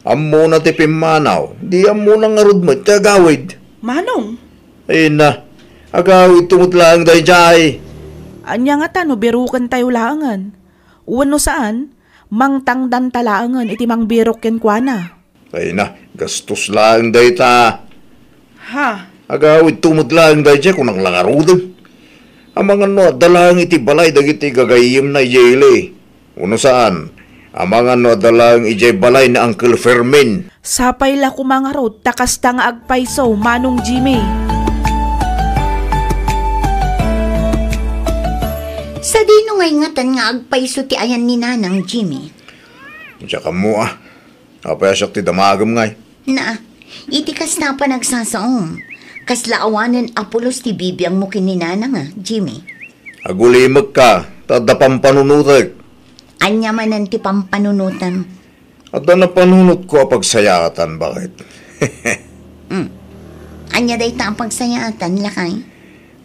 Ammona ti pimmanaw, di ammona ngarud met ti agawid. Manong? Ay na, agawidto met laeng daydiay. Ania ngata no birukentayo laengen? Wenno saan, mangtangdanta laengen iti mangbirok kenkuana. Ay na, gastos laeng dayta. Ha? Agawidto met laeng daydiay, kunak la ngaruden. Amangan no adda laeng iti balay dagiti gagayyemna idiay ili. Wenno saan, amangan no adda laeng idiay balay ni Uncle Fermin. Sapay la koma ngarud ta kasta nga agpayso, Manong Jimmy. Sadino ngay ngatan nga agpayso ti ayan ni Nanang, Jimmy? Diak ammo a. Apay a siak ti damagem ngay? Na, iti kasta a panagsasaom, kasla awanen a pulos ti bibiangmo ken ni Nanang a, Jimmy? Agulimekka, ta adda pampanunotek. Ania manen ti pampanunotem? Adda napanunotko a pagsayaatan, baket. Hmm. Ania dayta a pagsayaatan, lakay?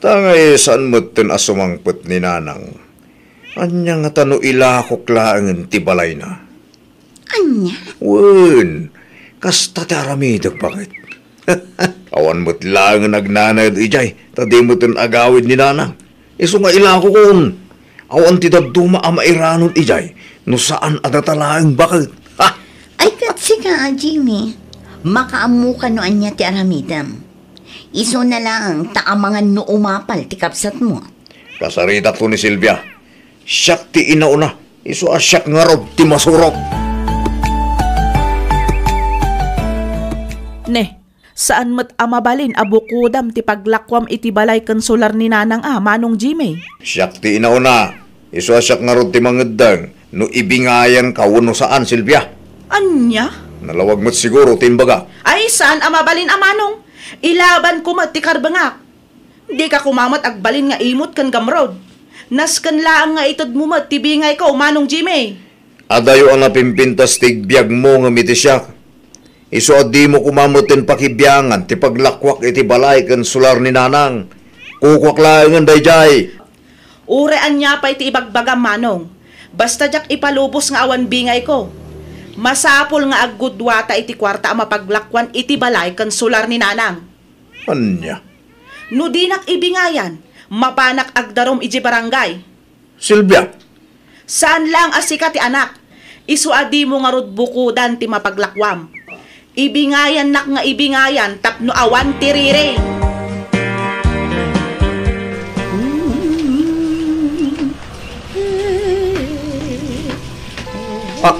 Ta ngay saan metten a sumangpet ni Nanang. Ania ngata no ilakok laengen ti balayna? Ania? Wen, kasta ti aramidek, baket. Awan met laengen agnanaed idiay, ta di metten agawid ni Nanang. Isu nga ilakokon. Awan ti dadduma a mairanon idiay no saan a data laeng, baket. Ha! Ay, ket sika, Jimmy, makaammoka no ania ti aramidem. Isuna laeng ta amangan no umapal ti kabsatmo. Kasaritakto ni Silvia. Siak ti inauna. Isu a siak ngarud ti masurot. Ne, saan met a mabalin a bukodam ti paglakuam iti balay ken solar ni Nanang a, Manong Jimmy? Siak ti inauna. Isu a siak ngarud ti mangeddeng no ibingayanka wenno saan, Silvia. Ania? Nalawag met siguro ti imbaga. Ay, saan a mabalin a, Manong. Ilabanko met ti karbengak. Dika koma met agbalin nga imot ken gamrud. Nasken laeng nga itedmo met ti bingayko, Manong Jimmy. Adayo a napimpintas ti igbiagmo ngem iti siak. Isu a dimo koma metten pakibiangan ti paglakuak iti balay ken solar ni Nanang. Kukuak laengen daydiay. Uray ania pay ti ibagbagam, Manong. Basta diak ipalubos nga awan bingayko. Masapul nga aggudduata iti kuarta a mapaglakuan iti balay ken solar ni Nanang. Ania? No dinak ibingayan, mapanak agdarum idiay barangay. Silvia! Saan laeng a sika ti anak. Isu a dimo ngarud bukodan ti mapaglakuam. Ibingayannak nga ibingayan tapno awan ti riri. Ah,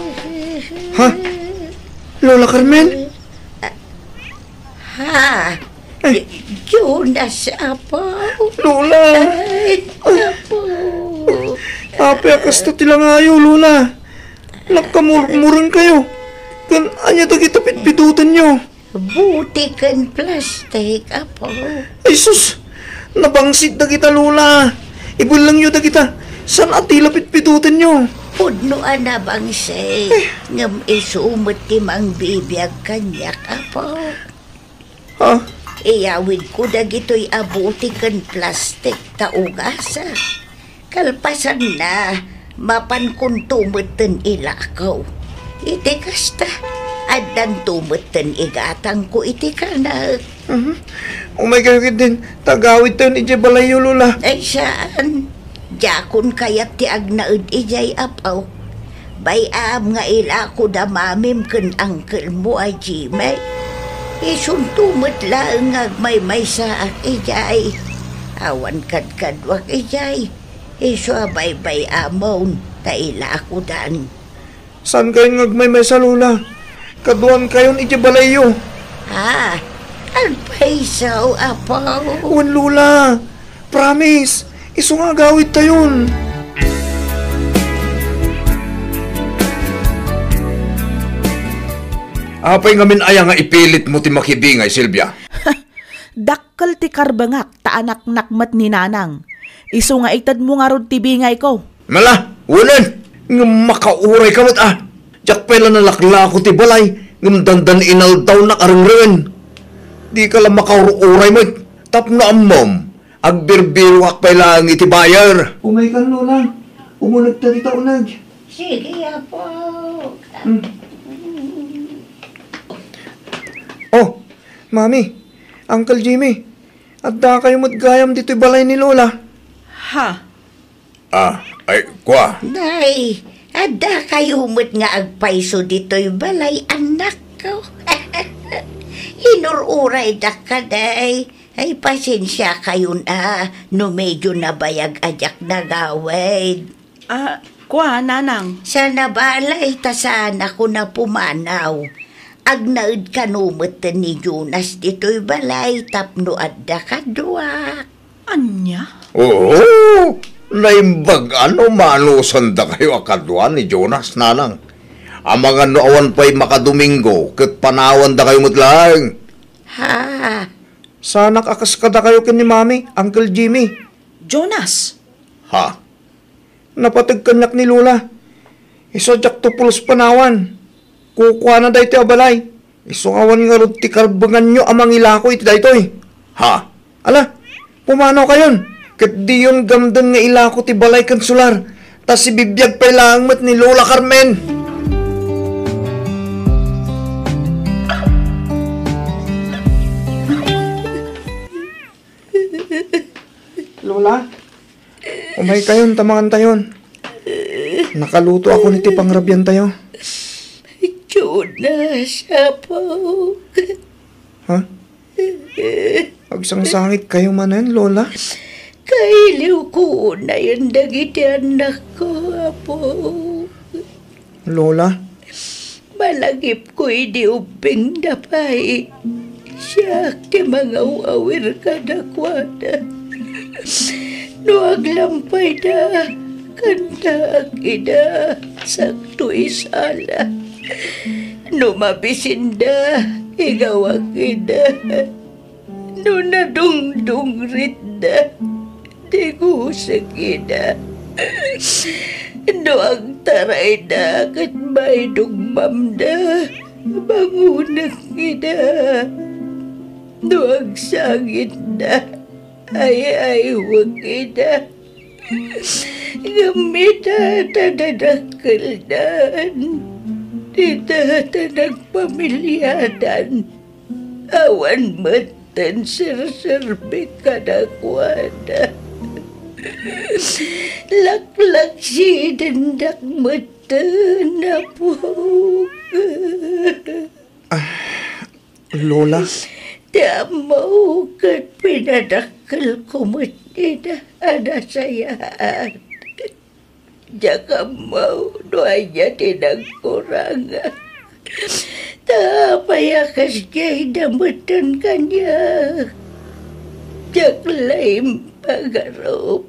ha? Lola Carmen? Ha? Ay. Jonas, Apo. Lola! Ay, Apo. Apay a kasta ti langayo, Lola? Nagkamurmurengkayo. Ken ania dagita pitpidutenyo? Buti ken plastik, Apo. Ay, sus! Nabangsit dagita, Lola. Ibellengyo dagita. Saan a tila pitpidutenyo? Pudno a nabangsit. Eh. Ngem isu met ti mangbibiag kaniak, Apo. Ha? Iyawidko dagitoy a buti ken plastik ta ugasak. Kalpasanna, mapankonto metten ilakaw. Iti kasta, addanto metten igatangko iti kanek. Mhm. Umaykayo ketdin, ta agawidtayon idiay balayyo, Lola. Ay, saan. Diakon kayat ti agnaed idiay, Apo. Bay-am nga ilako da mamim ken angkelmo a Jimmy. Isunto met laeng nga agmaymaysaak idiay. Awan kadkaduak idiay. Isu a baybay-amon ta ilakodan. Saankayon nga agmaymaysa, Lola? Kaduankayon iti balayyo. Ah, agpayso, Apo. Wen, Lola. Promise. Isu nga agawidtayon. Apay ngamin aya nga ipilitmo ti makibingay, Silvia? Dakkel ti karbengak ta anaknak met ni Nanang. Isu nga itedmo ngarud ti bingayko. Mala, unen, ngem makaurayka met a. Diak pay la nalaklako ti balay, ngem dandan inaldawnak a rengreng. Dika la makaur-uray met, tapno ammom, agbirbiroak pay laeng iti buyer. Umaykan, Lola. Umunegta dita uneg. Sige, Apo. Hmm. Oh, Mami, Uncle Jimmy, addakayo met gayam ditoy balay ni Lola. Ha? Ah, ay, kua. Nay, addakayo met nga agpayso ditoy balay, annakko. Inur-uraydak kadi. Ay, pasensiakayon a no medio nabayag a diak nagawid. Ah, kua, Nanang. Saan a balay ta saanakon a pumanaw. Agnaed kano met ni Jonas ditoy balay tapno adda kaduak. Ania? Oo! Naimbag a no maanusandakayo a kadua ni Jonas, nanang. Amangan no awan pay makadomingo ket panawandakayo met laeng. Ha? Saanak a kas kadakayo ken ni Mami, Uncle Jimmy. Jonas! Ha? Napateg kaniak ni Lola. Isu a diakto pulos panawan. Kukuana daytoy a balay. Isu awan ngarud ti karbenganyo a mangilako iti daytoy. Ha? Ala, pumanawkayon, ket diyon gamden nga ilako ti balay ken solar, ta sibibiag pay laeng met ni Lola Carmen. Lola, umaykayon ta mangantayon. Nakaluto ako iti pangrabiantayo. Jonas, Apo. Ha? Agsangsangitkayo manen, Lola? Kailiwko unayen dagiti annakko, Apo. Lola? Malagipko idi ubbingda pay. Siak ti mangaw-awir kadakuada. No aglampayda, kantaak ida, sakto isala. No mabisinda, igawak ida. No nadungdungritda, digusek ida. No agtarayda ket maidugmamda, bangonek ida. No agsangitda, ay-aywek ida. Ngem ita ta dadakkeldan, ita ta nagpamiliadan, awan metten serserbi kadakuada. Laklaksidendak metten, Apo. Ah, Lola? Ti ammo ket pinadakkelko met ida a nasayaat. Diak ammo no ania ti nagkurangak. Ta apay a kasdiay da metten kaniak? Diak la impagarup.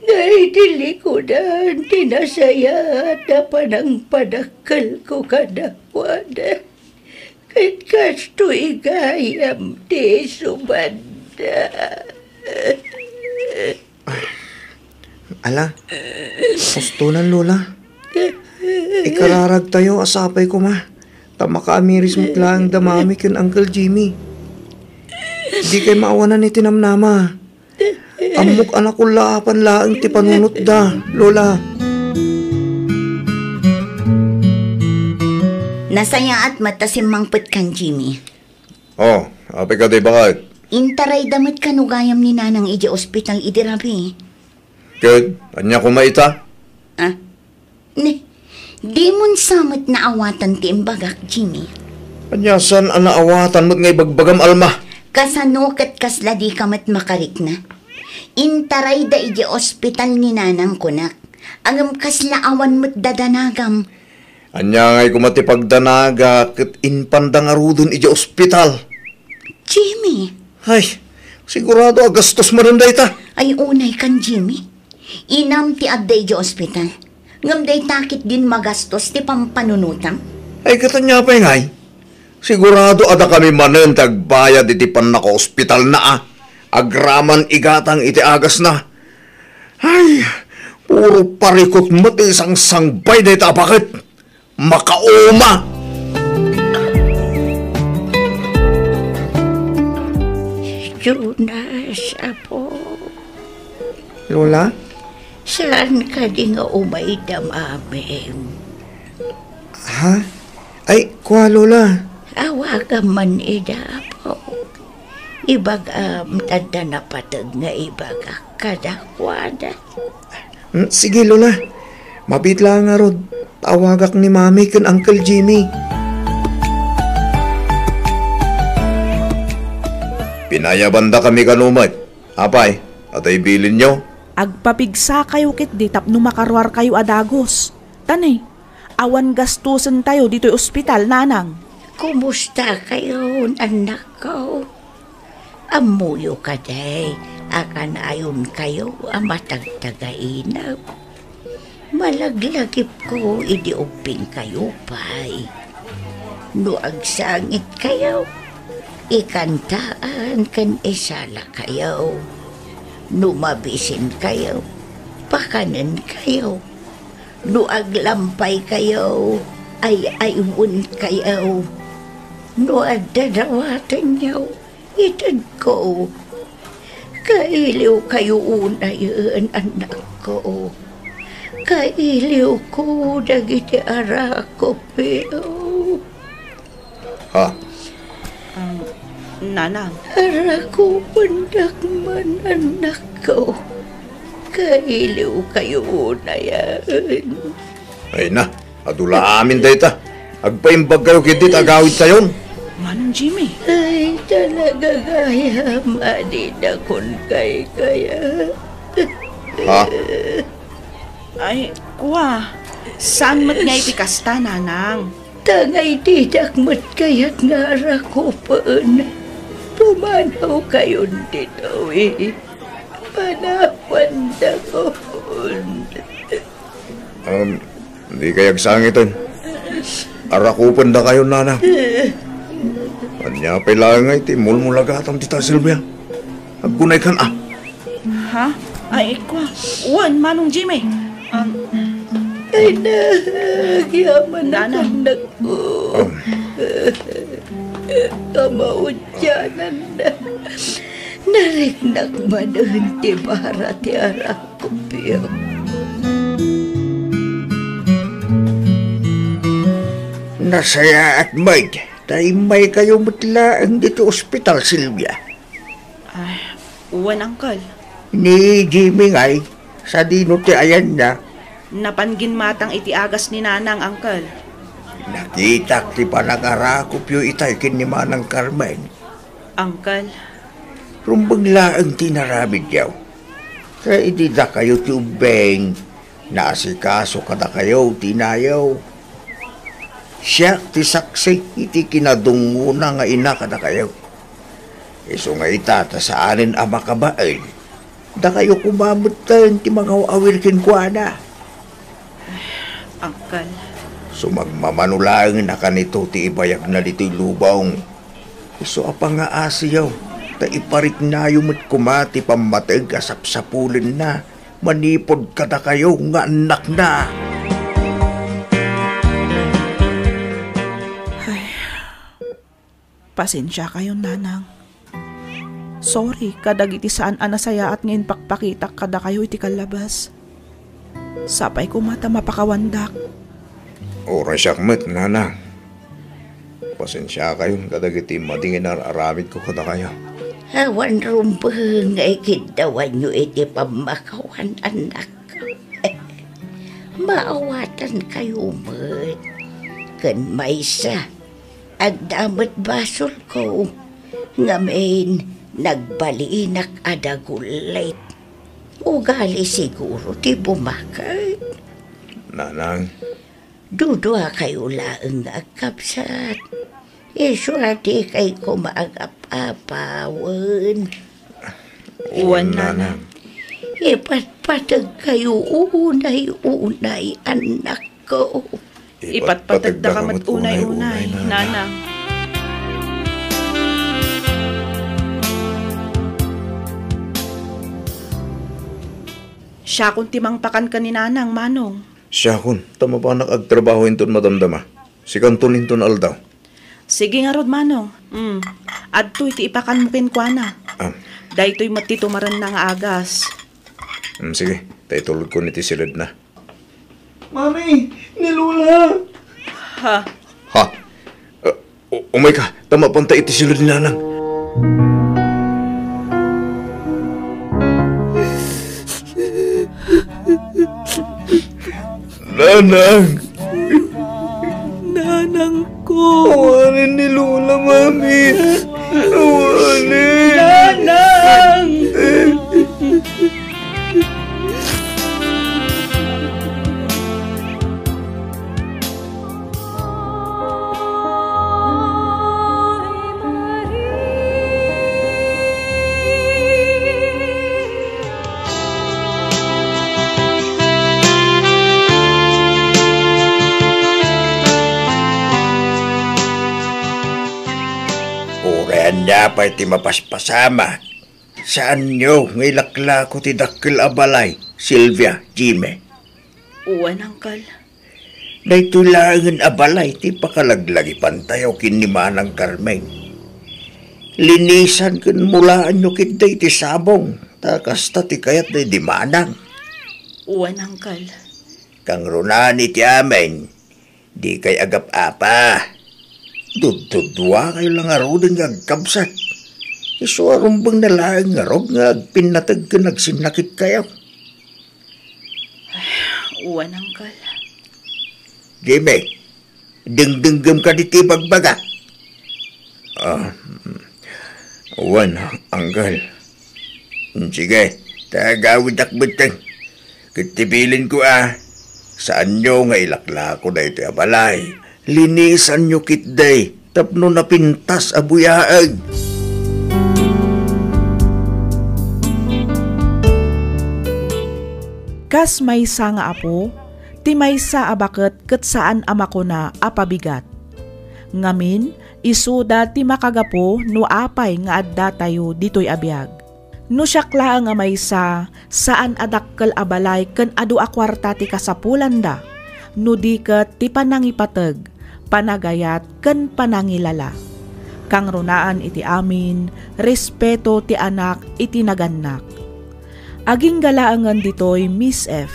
Nga idi likudan ti nasayaat a panangpadakkelko kadakuada, ket kastoy gayam ti isubadda. Ala, ustonan, Lola. Ikararagtayo a sapay koma, ta makaamiris met laeng da Mami ken Uncle Jimmy. Dikay maawanan iti namnama. Ammok a nakullaapan laeng ti panunotda, Lola. Nasayaat met ta simmangpet kan Jimmy. Oh, apay kadi, baket? Intarayda met kano gayam ni Nanang idiay ospital idi rabii. Ket ania koma ita? Ah, ne, dimon sa met naawatan ti imbagak, Jimmy? Ania saan a naawatan met nga ibagbagam, Alma? Kasano ket kasla dika met makarikna? Intarayda idiay ospital ni Nanang, kunak. Ngem kasla awan met dadanagam. Ania ngay koma ti pagdanagak ket impanda ngaruden idiay ospital? Jimmy! Ay, sigurado a gastos manen dayta. Ay, unay kan Jimmy. Inam ti adda idiay ospital. Ngem dayta ketdin magastos ti pampanunotam. Ay, ket ania pay ngay? Sigurado a dakami manen ti agbayad iti pannakaospitalna a agraman igatang iti agasna. Ay, puro parikut met ti sangsangbay dayta a baket. Makauma! Jonas, Apo. Lola? Saan kadi nga umayda, Mami? Ha? Ay, kua, Lola. Awagam man ida, Apo. Ibagam ta adda napateg nga ibagak kadakuada. Hmm, sige, Lola. Mabiit laeng ngarud. Awagak ni Mami ken Uncle Jimmy. Pinayabandakami kano met. Apay, atoy bilinyo? Agpapigsakayo ketdi tapno makaruarkayo a dagus. Tanay, awan gastusentayo ditoy ospital, Nanang. Kumustakayon, annakko? Ammoyo kadi, a kanayonkayo a matagtagainep. Malaglagipko idi ubbingkayo pay. No agsangitkayo, ikantaan ken isalakayo. No mabisinkayo, pakanenkayo. No aglampaykayo, ay-aywenkayo. No adda dawatenyo, itedko. Kailiwkayo unayen, annakko. Kailiwko dagiti arakupyo. Ha? Um, Nanang. Arakupendak man, annakko. Kailiwkayo unayen. Ay na, adu la amin dayta. Agpaimbagkayo ketdi ta agawidkayon. Manong Jimmy. Ay, talaga gayam a didakon kaykayat. Ha? Ay, kua. Saan met nga iti kasta, Nanang? Tangay didak met kayat nga arakupen. Pumanawkayon ditoy. Panawandakon. Um, di kay agsangiten. Arakupendakayon, Nanang. Ania pay laeng nga iti mulmulagatam dita, Silvia? Agkunaykan a. Ha? Ay, kua. Wen, Manong Jimmy. Um, Ay, nagyaman Nanang. Anak ko. Um. Kamaudianan na. Nariknak manen ti bara ti arakupyo. Nasayaat met ta immaykayo met laeng ditoy ospital, Silvia. Ay, wen, Uncle. Ni Jimmy ngay, sadino ti ayanna? Napan ginmatang iti agas ni Nanang, Uncle. Nakitak ti panangarakupyo itay ken ni Manang Carmen. Uncle. Rumbeng laeng ti inaramidyo. Ta idi dakayo ti ubbing, naasikaso kadakayo ti inayo. Siak ti saksi iti kinadungngona nga ina kadakayo. Isu nga ita ta saanen a makabain. Dakayo koma metten ti mangaw-awir kenkuana. Uncle. Sumagmamano laeng a kanito ti ibayagna ditoy lubong. Isu a pangaasiyo, ta ipariknayo met koma ti pammateg a sapsapulenna manipud kadakayo nga annakna. Ay, pasensiakayon, Nanang. Sorry kadagiti saan a nasayaat nga impakpakitak kadakayo iti kallabas. Sapay koma ta mapakawandak. Uray siak met, Nanang. Pasensiakayon kadagiti madi nga inar-aramidko kadakayo. Awan rumbeng nga ikiddawanyo iti pammakawan, annak. Maawatankayo met. Ken maysa, adda met basolko. Ngamin, nagbalinak a dagullit. Ugali siguro ti bumaket. Nanang. Duduakayo laeng nga agkabsat. Isu a dikay koma agap-apawen. Wen, Nanang. Ipatpategkayo unay-unay, annakko. Ipatpategdaka met unay-unay, Nanang. Siakon ti mangpakan ken ni Nanang, Manong. Siakon, ta mapanak agtrabaho inton madamdama. Sikanton inton aldaw. Sige ngarud, Manong. Mm. Adtoy ti ipakanmo kenkuana. Ah. Daytoy met ti tumarenna nga agas. Mm, sige, ta itulodkon iti siledna. Mami, ni Lola! Ha? Ha? Uh, u-, umayka, ta mapanta iti siled ni Nanang. Nanang! Nanang ko! Awanen ni Lola, Mami! Awanen! Nanang! Ania pay ti mapaspasamak? Saanyo nga ilaklako ti dakkel a balay, Sylvia, Jimmy? Wen, Uncle. Daytoy laengen a balay ti pakalaglagipantayo ken ni Manang Carmen. Linisan ken mulaanyo ketdi ti sabong, ta kasta ti kayat daydi Manang. Wen, Uncle. Kangrunaan iti amin, dikay agap-apa. Tudtuduakayo la ngaruden nga agkabsat. Isu a rumbengna laeng ngarud nga agpinnateg ken agsinnakitkayo. Wen, Uncle. Jimmy, dengdengngem kadi ti ibagbagak? Ah, wen, Uncle. Sige, ta agawidak metten. Ket ti bilinko a, saanyo nga ilaklako daytoy a balay. Linisanyo ketdi tapno napintas a buyaag. Kas maysa nga apo, ti maysa a baket ket saan a makuna a pabigat. Ngamin, isuda ti makagapu no apay nga addatayo ditoy a biag. No siak laeng a maysa, saan a dakkel a balay ken adu a kuarta ti kasapulanda, no di ket ti panangipateg, panagayat, ken panangilala. Kangrunaan iti amin, respeto ti anak iti nagannak. Agingga laengen ditoy, Miss F,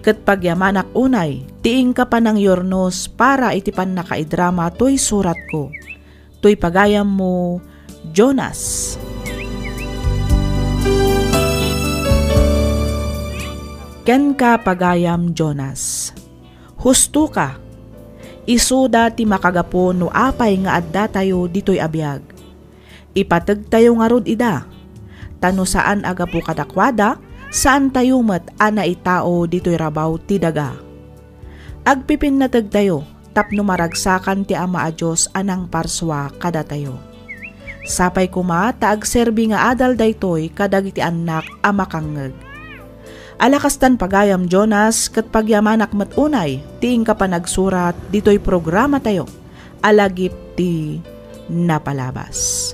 ket pagyamanak unay ti inka panangyurnos para iti pannakaidrama toy suratko. Toy pagayammo, Jonas. Kenka, pagayam Jonas. Husto ka. Isuda ti makagapu no apay nga addatayo ditoy a biag. Ipategtayo ngarud ida. Ta no saan a gapu kadakuada, saantayo met a naitao ditoy rabaw ti daga. Agpipinnategtayo tapno maragsakan ti Ama a Dios a nangparsua kadatayo. Sapay koma ta agserbi nga adal daytoy kadagiti annak a makangngeg. Ala kastan, pagayam Jonas, ket pagyamanak met unay ti inka panagsurat ditoy programatayo a Lagip ti Napalabas.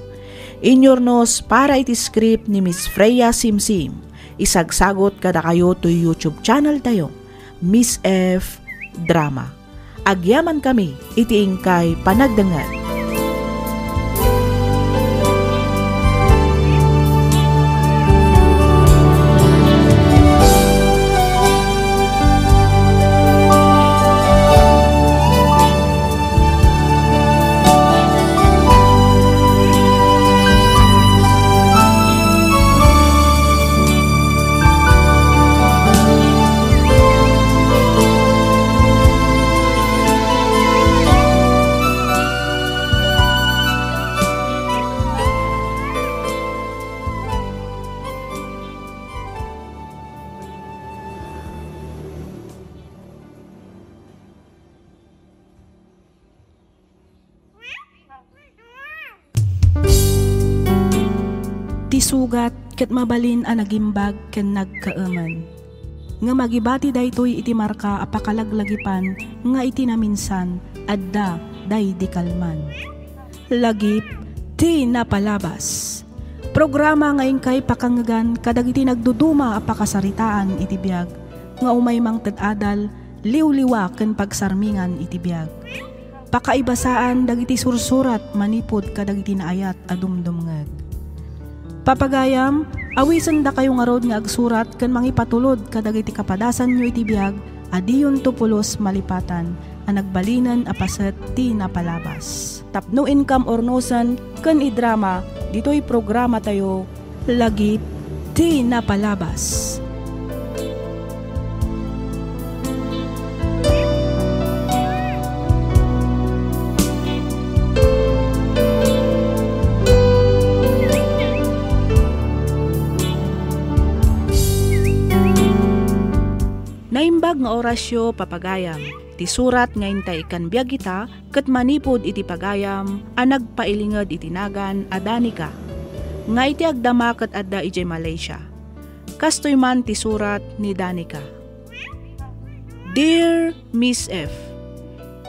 Inyurnos para iti script ni Miss Freya Simsim. Isagsagot kadakayo toy YouTube channel tayo, Miss F Drama. Agyamankami iti inkay panagdengngeg. Ti sugat ket mabalin a nagimbag ken nagkaemen. Ngem agibati daytoy iti marka a pakalaglagipan nga iti naminsan adda daydi kalman. Lagip ti Napalabas. Programa nga inkay pakangngegan kadagiti nagduduma a pakasaritaan iti biag nga umay mangted adal, liwliwa ken pagsarmingan iti biag. Pakaibasaan dagiti sursurat manipud kadagiti naayat a dumdumngeg. Papagayam, awisendakayo ngarud nga agsurat ken mangipatulod kadagiti kapadasanyo iti biag a diyonto pulos malipatan a nagbalinen a paset ti napalabas. Tapno inkam urnosen ken idrama ditoy programatayo, Lagip ti Napalabas. Naimbag nga orasyo, papagayam, ti surat nga intay ikkan biag ita ket manipud iti pagayam a nagpailinged iti nagan a Danica, nga iti agdama ket adda idiay Malaysia. Kastoy man ti surat ni Danica. Dear Miss F,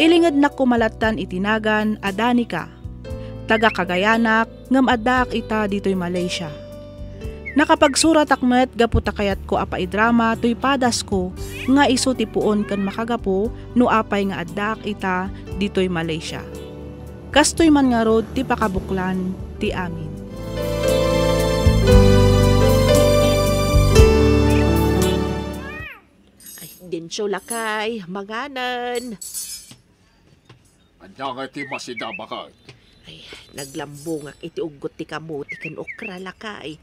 ilingednak koma lattan iti nagan a Danica. Taga Cagayanak, ngem addaak ita ditoy Malaysia. Nakapagsuratak met gapu ta kayatko a paidrama toy padasko nga isu ti puon ken makagapu no apay nga addaak ita ditoy Malaysia. Kastoy man ngarud ti pakabuklan ti amin. Ay, Dencio, lakay, manganen. Ania nga iti masida, baket? Ay, naglambongak iti uggot ti kamote ken okra, lakay.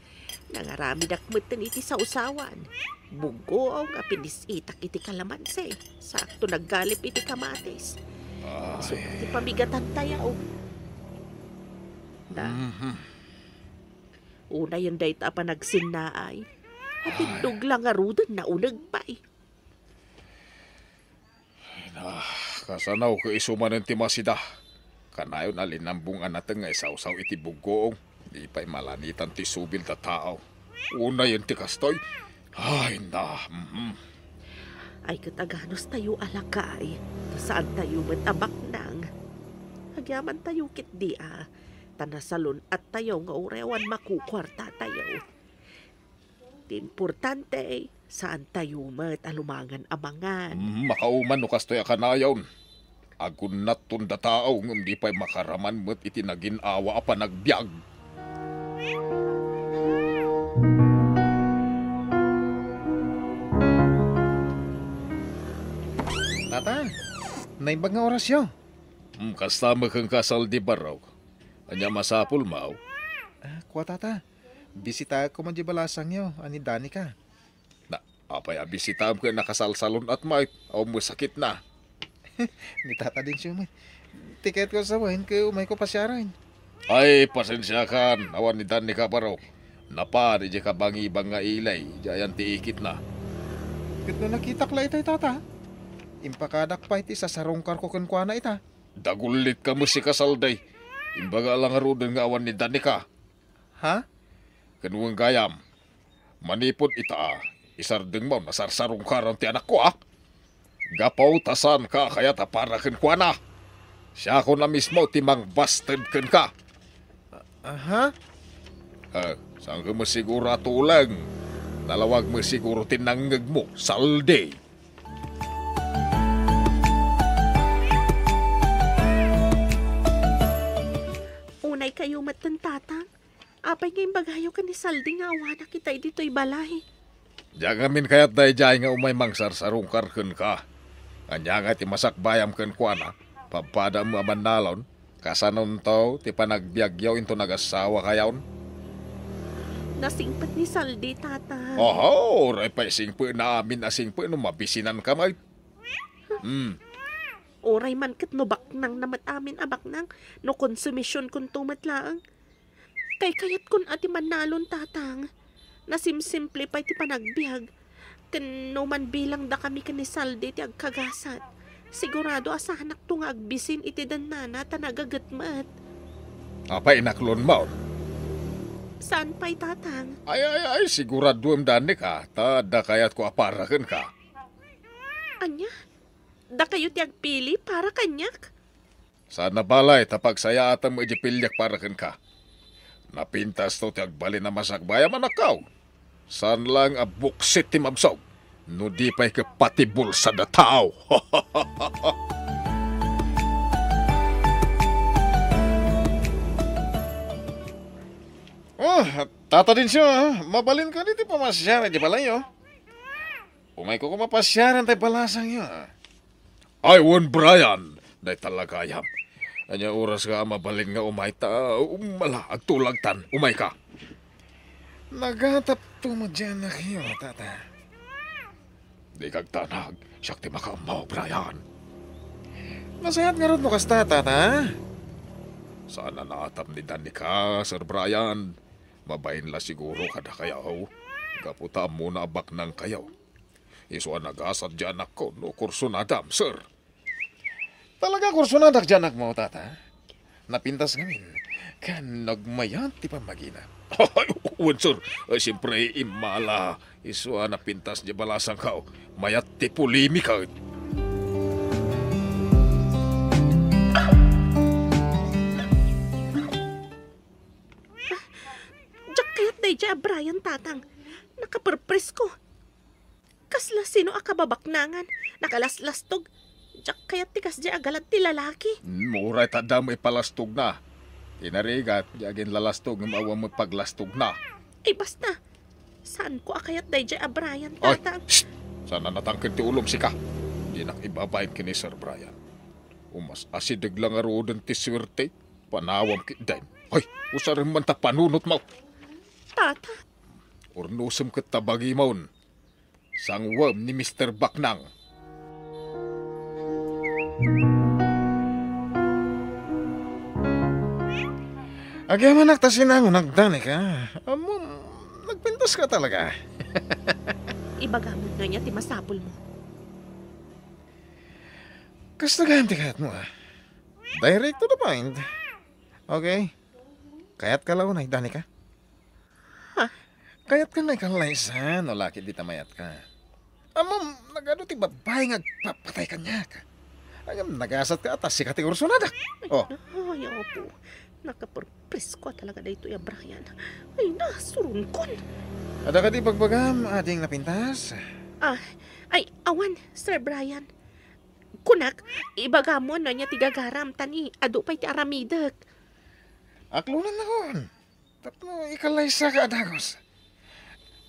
Nangaramidak metten iti sawsawan. Buggoong a pinis-itak iti kalamansi. Sakto naggalip iti kamatis. Ay. Isu ti pamigatan tayo. Da. Mhm. Unayen dayta a panagsinnaay. Ay. Atiddog la ngaruden nauneg pay. Ay na, kasano ket isu manen ti masida? Kanayon a linambong a nateng nga isawsaw iti buggoong. Di pay malanitan ti subil da tao. Unayen ti kastoy. Ay na, mhm. Ay, ket aganustayo a lakay, ta saantayo met a baknang. Agyamantayo ketdi a, ta nasalun-attayo nga uray awan makukuartatayo. Ti importante, saantayo met a lumangan a mangan. Mm, makauman no kastoy a kanayon. Agunnatton da tao ngem di pay makaraman met iti nagin-awa a panagbiag. Tata, naimbag nga orasyo. Mm, kasta met kenka, Saldi Barok. Ania masapulmo? Ah, kua, Tata. Bisitaek koma di balasangyo a ni Danica. Na, apay a bisitaem ket nakasalsalun-at met, awan met sakitna? Ni Tata Dencio met. Ti kayatko a sawen ket umayko pasiaren. Ay, pasensiakan, awan ni Danica Barok. Napan idiay kabangibang nga ili, idiay ayan ti ikitna. Ket no nakitak la itay, Tata, impakadak pay ti sasarungkarko kenkuana ita. Dagullitka met sika, Saldi. Imbaga la ngaruden nga awan ni Danica. Ha? Ken wen gayam, manipud ita, isardengmo nasarsarungkaran ti anakko, a? Gapu ta saanka a kayat a para kenkuana. Siakon a mismo ti mangbasted kenka. Aha? Eh, saanka met siguro a tuleng. Nalawag met siguro ti nangngegmo, Saldi. Unay kayo met, Tatang. Apay nga imbagayo ken ni Saldi nga awanak itay ditoy balay? Diak ngamin kayat daydiay nga umay mangsarsarungkar kenka. Ania nga ti masakbayam kenkuana? Padpadam a mannalon? Kasanonto ti panagbiagyo inton agasawakayon? Nasingpet ni Saldi, Tata. Oho, uray pay singpetna amin a singpet no mabisinanka met. Hmm. Uray man ket no baknang na met amin a baknang, no konsumision kunto met laeng. Kaykayatkon a ti mannalon, Tatang. Nasimsimple pay ti panagbiag. Ken no manbilang dakami ken ni Saldi ti agkagasat, sigurado a saanakto nga agbisin iti dennana ta nagaget met. Apay inaklonmo? Saan pay, Tatang? Ay, ay, ay, siguraduem, Danica, ta adda kayatko a para kenka. Ania? Dakayo ti agpili para kaniak? Saan a balay ta pagsayaatam idiay piliak para kenka. Napintasto ti agbalin a masakbayam, anakko. Saan laeng a buksit ti mabsog, no di pay ket pati bulsada tao. Oh, Tata Dencio, ah, mabalin kadi ti pamasiar idiay balayyo? Umayko koma pasiaren tay balasangyo, ah. Ay, wen, Brian, dayta la gayam. Ania oraska a mabalin nga umay ta, um, ala, agtulagtan. Umayka. Nagatapto met diay anakyo, Tata. Dika agtanag, siak ti makaammo, Brian. Nasayaat ngarud no kasta, Tata. Saan a naatap ni Danica, Sir Brian. Mabain la siguro kadakayo. Gapu ta ammona a baknangkayo. Isu a nagasat diay anakko no kursunadam, sir. Talaga kursunadak diay anakmo, Tata? Napintas ngamin, ken nagmayat ti pammagina. Ay, wen, sir. Ay, siyempre, immala. Isu a napintas diay balasangko. Mayat ti polemika. daydiay a Brian, tatang. Nakaperpresko. Kasla sino a kababaknangan, nakalaslastog. Diak kayat ti kasdiay a galad ti lalaki. Hmm, uray ta adda met ipalastogna. Ti narigat, di aginlalastog ngem awan met paglastogna. Ay, basta. Saanko a kayat daydiay a Brian, ay, tatang. Shh! Saan a natangken ti ulom, sika. Dinak ibabain ken ni Sir Brian. Umas-asideg la ngaruden ti suerte. Panawam ketdin. Ay, usaren man ta panunotmo. Tata. Urnosem ket ta bagimon. Sanguem ni Mister Baknang. Agyamanak ta sinangonak, Danica. Ammom, nagpintaska talaga. Ibagam no ania ti masapulmo. Kasta gayam ti kayatmo, a. Direct to the point. Okay? Kayatka la unay, Danica? Ha? Kayatka nga ikallaysa no la ket dita mayatka. Ammom, nagadu ti babbai nga agpapatay kaniak. Ngem nagasatka a ta sika ti ursonadak. Oh. Ay, Apo. Nakaperpresko talaga daytoy a Brian. Ay, nasuronkon. Adda kadi ibagbagam a ding napintas? Ah, ay, awan, Sir Brian. Kunak, ibagam no ania ti gagaram, ta ni adu pay ti aramidek. Aklonennakon. Tapno ikallaysaka a dagus.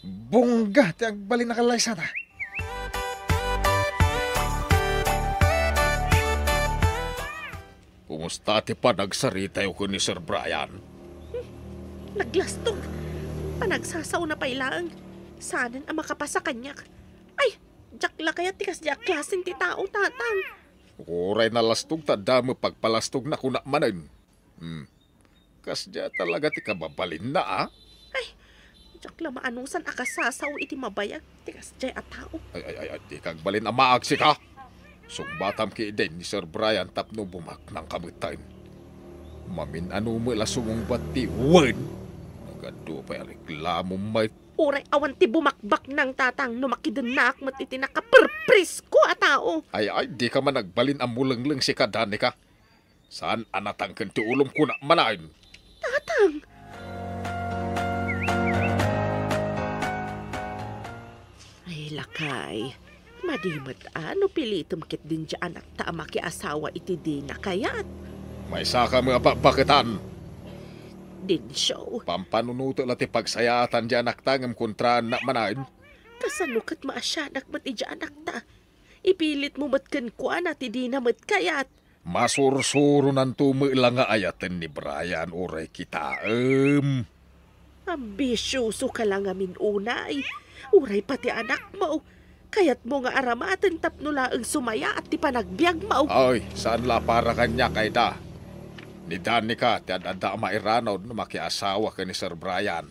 Bongga ti agbalin a kallaysata. Kumusta ti panagsaritayo ken ni Sir Brian? Naglastog. Panagsasaona pay laeng. Saanen a makapasa kaniak. Ay, diak la kayat ti kasdiay a klasen ti tao, tatang. Uray nalastog ta adda met pagpalastogna, kunak manen. Hmm. Kasdiay talaga ti kababalinna, a? Ay, diak la maanusan a kasasao iti mabayag ti kasdiay a tao. Ay, ay, ay, ay, dika agbalin a maag, sika. Sungbatam ketdin ni Sir Brian tapno bumaknangka metten. Mamin-ano met la sumungbat ti wen. Nagadu pay a reklamom met. Uray awan ti bumakbaknang, tatang, no makidennaak met iti nakaperpresko a tao. Ay, ay, dika man agbalin a mulengleng, sika, Danica. Saan a natangken ti ulom, kunak manen. Tatang! Ay, lakay. Madi met a no pilitem ketdin ti anakta a makiasawa iti dina kayat. Maysaka met a bakbaketan. Dencio. Pampanunotek la ti pagsayaatan ti anakta ngem kontraannak manen. Kasano ket maasianak met iti anakta? Ipilitmo met kenkuana ti dina met kayat. Masursuronanto met la nga ayaten ni Brian uray kitaem. Ambisiosoka la ngamin unay, uray pati anakmo. Kayatmo nga aramaten tapno laeng sumayaat ti panagbiagmo. Ay, saan la a para kaniak, Aida. Ni Danica ti ad-adda a mairanod no makiasawa ken ni Sir Brian.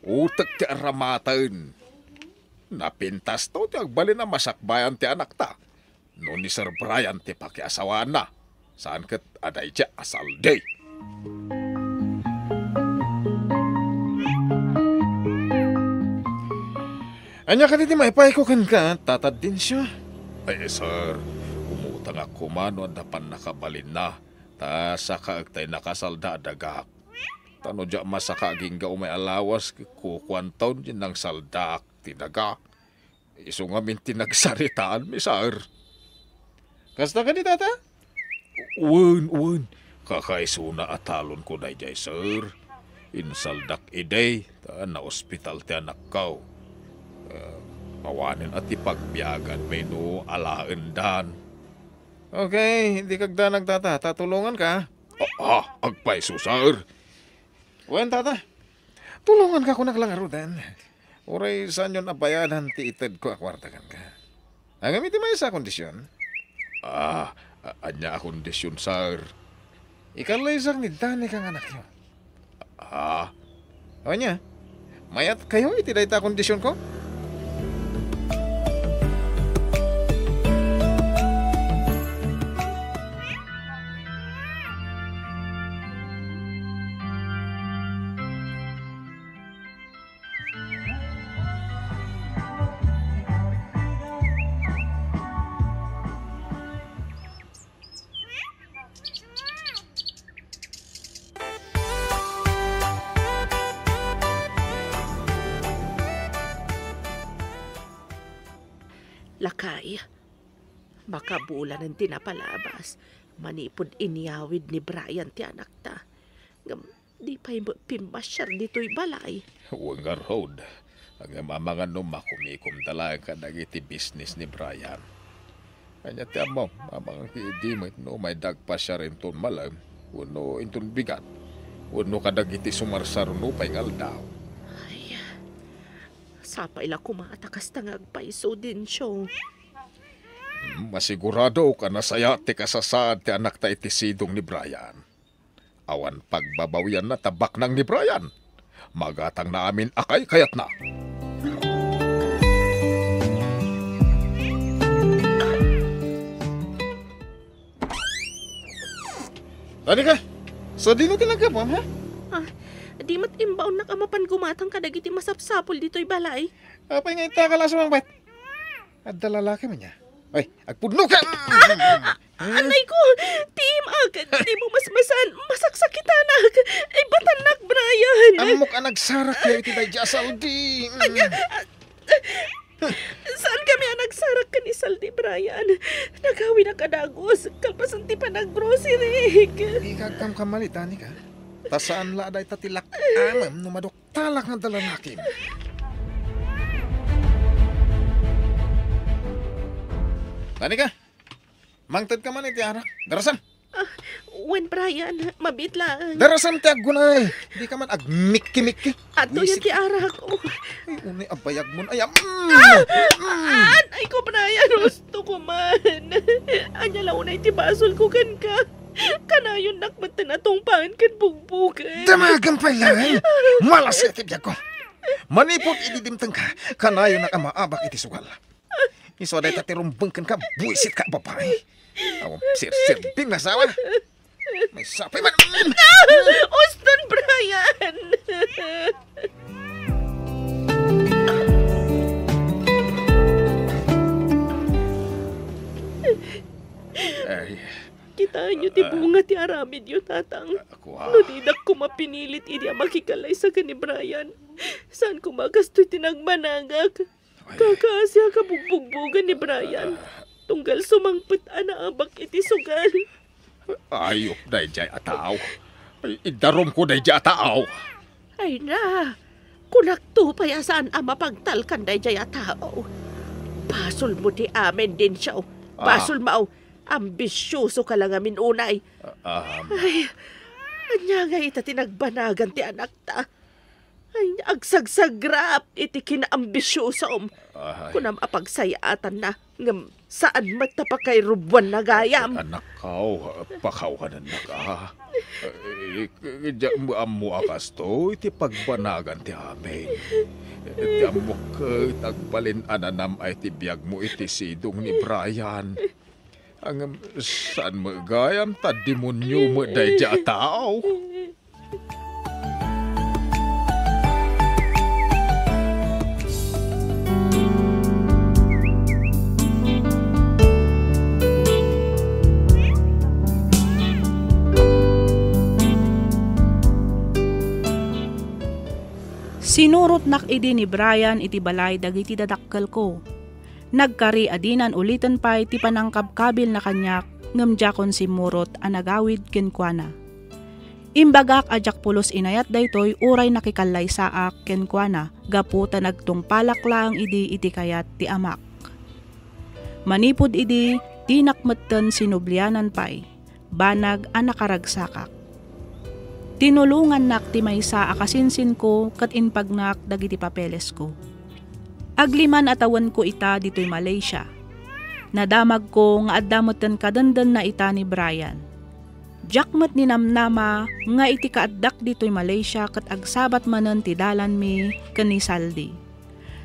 Utek ti aramaten. Napintasto ti agbalin a masakbayan ti anakta. No ni Sir Brian ti pakiasawaanna, saan ket a daydiay a saldi. Ania kadi ti maipayko kenka, Tata Dencio? Ay, sir, umutangak koma no adda pannakabalinna, ta sakaek tay nakasalda a dagak. Ta no diak masaka agingga umay a lawas, kukuanton ti nangsaldaak ti daga. Isu ngamin ti nagsaritaanmi, sir. Kasta kadi, Tata? Wen, wen. Kakaisuna a talonko daydiay, sir. Insaldak idi, ta naospital ti anakko. Eh, awanen a ti pagbiaganmi no alaendan. Okay, dika agdanag, Tata, ta tulonganka. Ah, ah, agpayso, sir. Wen, Tata. Tulonganka, kunak la ngaruden. Uray saanyon a bayadan ti itedko a kuarta kenka. Ngem iti maysa a kondision. Ah, a-, ania a kondision, sir? Ikallaysak ni Danica nga anakyo. Ah. O ania? Mayatkayo iti dayta a kondisionko? Lakay, makabulanen ti napalabas manipud inyawid ni Brian ti anakta. Ngem di pay met pimmasiar ditoy balay. Wen ngarud, ngem amangan no makumikomda laeng kadagiti bisnis ni Brian. Ania ti ammom, amangan idi met no mayda agpasiar inton malem, wenno inton bigat, wenno kadagiti sumarsaro nupay nga aldaw. Ay, sapay la koma ta kasta nga agpayso, Dencio. Hmm, masiguradok a nasayaat ti kasasaad ti anakta iti sidong ni Brian. Awan pagbabawianna ta baknang ni Brian. Magatangna amin a kaykayatna. Tani ka? Sadino ti naggapuam, ha? Ah, di met imbaonnak a mapan gumatang kadagiti masapsapul ditoy balay. Apay nga ita ka la sumangpet? Adda lalaki man niya. Ay, agpudno ka! Ah! Anay ko! Tiim-ak! Di mo masmasan! Masaksakitanak! Ibatannak, Brian! Ammok a nagsarak kayo iti daydi a Saldi. Anya? Saan kami a nagsarak ken ni Saldi, Brian? Nagawinak a dagus, kalpasan ti panaggrocery. Di ka agkamkamali, Danica. Ta saan la a dayta ti lak-amem no maduktalak nga adda lalakim. Danica, mangted ka man iti arak. Darasam! Ah, wen, Brian, mabiit laeng. Darasam ti aggunay. Di ka man agmikki-mikki. Adtoyen ti arak. Oh. Ay, unay a bayag mon. Ay, am. Ah! Mm. Anay ko, Brian, husto ko man. Ania la unay ti basol ko kenka? Kanayonnak met ti natungpaen ken bugbogen. Damagen pay laeng. Malas ka iti biag ko. Manipud idi dimteng ka, kanayonnak a maabak iti sugal. Isu a dayta ti rumbeng kenka, buisit ka, babae. Awan serserbing nga asawa. May sapay man. Uston, Brian! Ay. Kitaenyo ti bunga ti aramidyo, Tatang. Ah, kua. No didak koma pinilit idi a makikallaysa ken ni Brian, saan koma kastoy ti nagbanagak. Ay. Kakaasiak a bugbugbogen ni Brian. Ah. Tunggal sumangpet a naabak iti sugal. Ayup daydiay a tao. Ay, idarumko daydiay a tao. Ay na, kunakto pay a saan a mapagtalkan daydiay a tao. Basolmo ti amin, Dencio. Ah. Basolmo. Ambisioso ka la ngamin unay. Ah, ah. Ay, ania ngay ita ti nagbanagan ti anakta? Ay, agsagsagrap iti kinaambisiosom. Ay. Kunam a pagsayaatanna, ngem saan met ta pakairubuanna gayam. Anakko, pakawanennaka. Eh, diak ammo a kastoy ti pagbanagan ti amin. Ti ammok ket agbalin a nanam-ay ti biagmo iti sidong ni Brian. Ngem saan met gayam ta demonio met daydiay a tao. Sinurotnak idi ni Brian iti balay dagiti dadakkelko. Nagkari a dinan uliten pay ti panangkabkabilna kaniak, ngem diakon simmurot a nagawid kenkuana. Imbagak a diak pulos inayat daytoy uray nakikallaysaak kenkuana gapu ta nagtungpalak laeng idi iti kayat ti amak. Manipud idi, dinak metten sinublianan pay. Banag a nakaragsakak. Tinulongannak ti maysa a kasinsinko ket inpagnak dagiti papelesko. Agliman a tawenko ita ditoy Malaysia. Nadamagko nga adda metten kadendenna ita ni Brian. Diak met ninamnama nga iti kaaddak ditoy Malaysia ket agsabat manen ti dalanmi ken ni Saldi.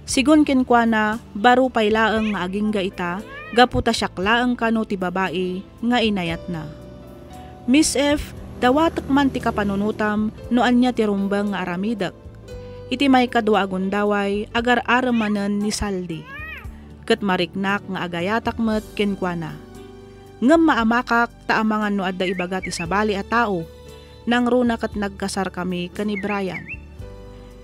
Sigun kenkuana, baro pay laeng nga agingga ita gapu ta siak laeng kano ti babai nga inayatna. Miss F, dawatek man ti kapanunotam no ania ti rumbeng nga aramidek. Iti maikadua a gundaway, agar-arem manen ni Saldi. Ket mariknak nga agayatak met kenkuana. Ngem maamakak ta amangan no adda ibaga ti sabali a tao. Nangruna ket nagkasarkami ken ni Brian.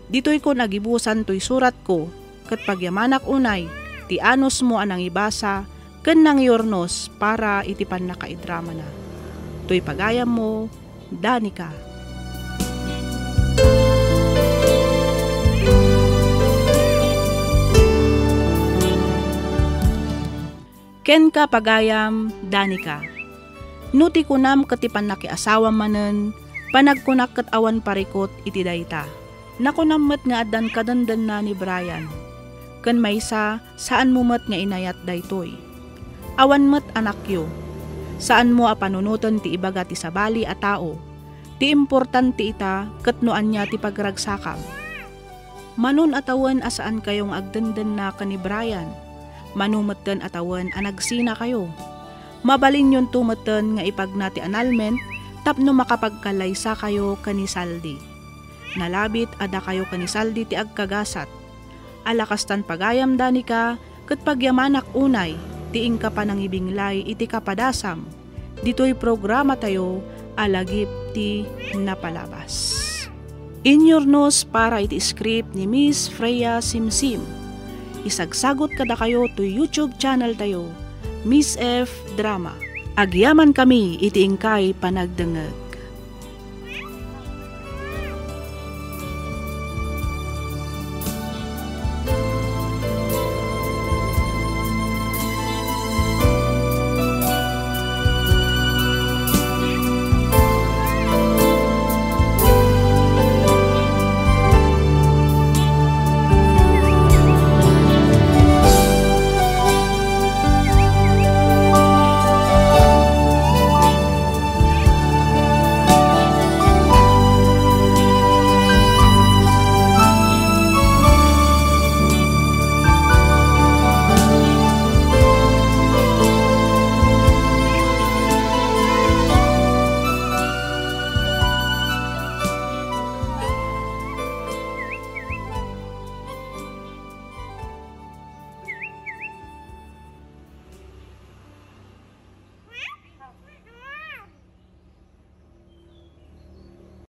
Ditoykon agibusan toy suratko, ket pagyamanak unay, ti anusmo a nangibasa ken nangiurnos para iti pannakaidramana. Toy pagayammo, Danica. Kenka, pagayam, Danica. No ti kunam ket ti pannakiasawam manen, panagkunak ket awan parikut iti dayta. Nakunam met nga addan kadendenna ni Brian. Ken maysa, saanmo met nga inayat daytoy. Awan met anakyo. Saanmo a panunoten ti ibaga ti sabali a tao. Ti importante ita ket no ania ti pagragsakam. Manon a tawen a saankayo nga agdendenna ken ni Brian. Mano metten a tawen a nagsinakayo. Mabalinyonto metten nga ipagna ti annulment tapno makapagkallaysakayo ken ni Saldi. Nalabit a dakayo ken ni Saldi ti agkagasat. Ala kastan, pagayam, Danica, ket pagyamanak unay ti inka panangibinglay iti kapadasam ditoy programatayo a Lagip ti Napalabas. Inyurnos para iti script ni Miss Freya Simsim. Isagsagot kadakayo toy YouTube channel tayo, Miss F Drama. Agyamankami iti inkay panagdengngeg.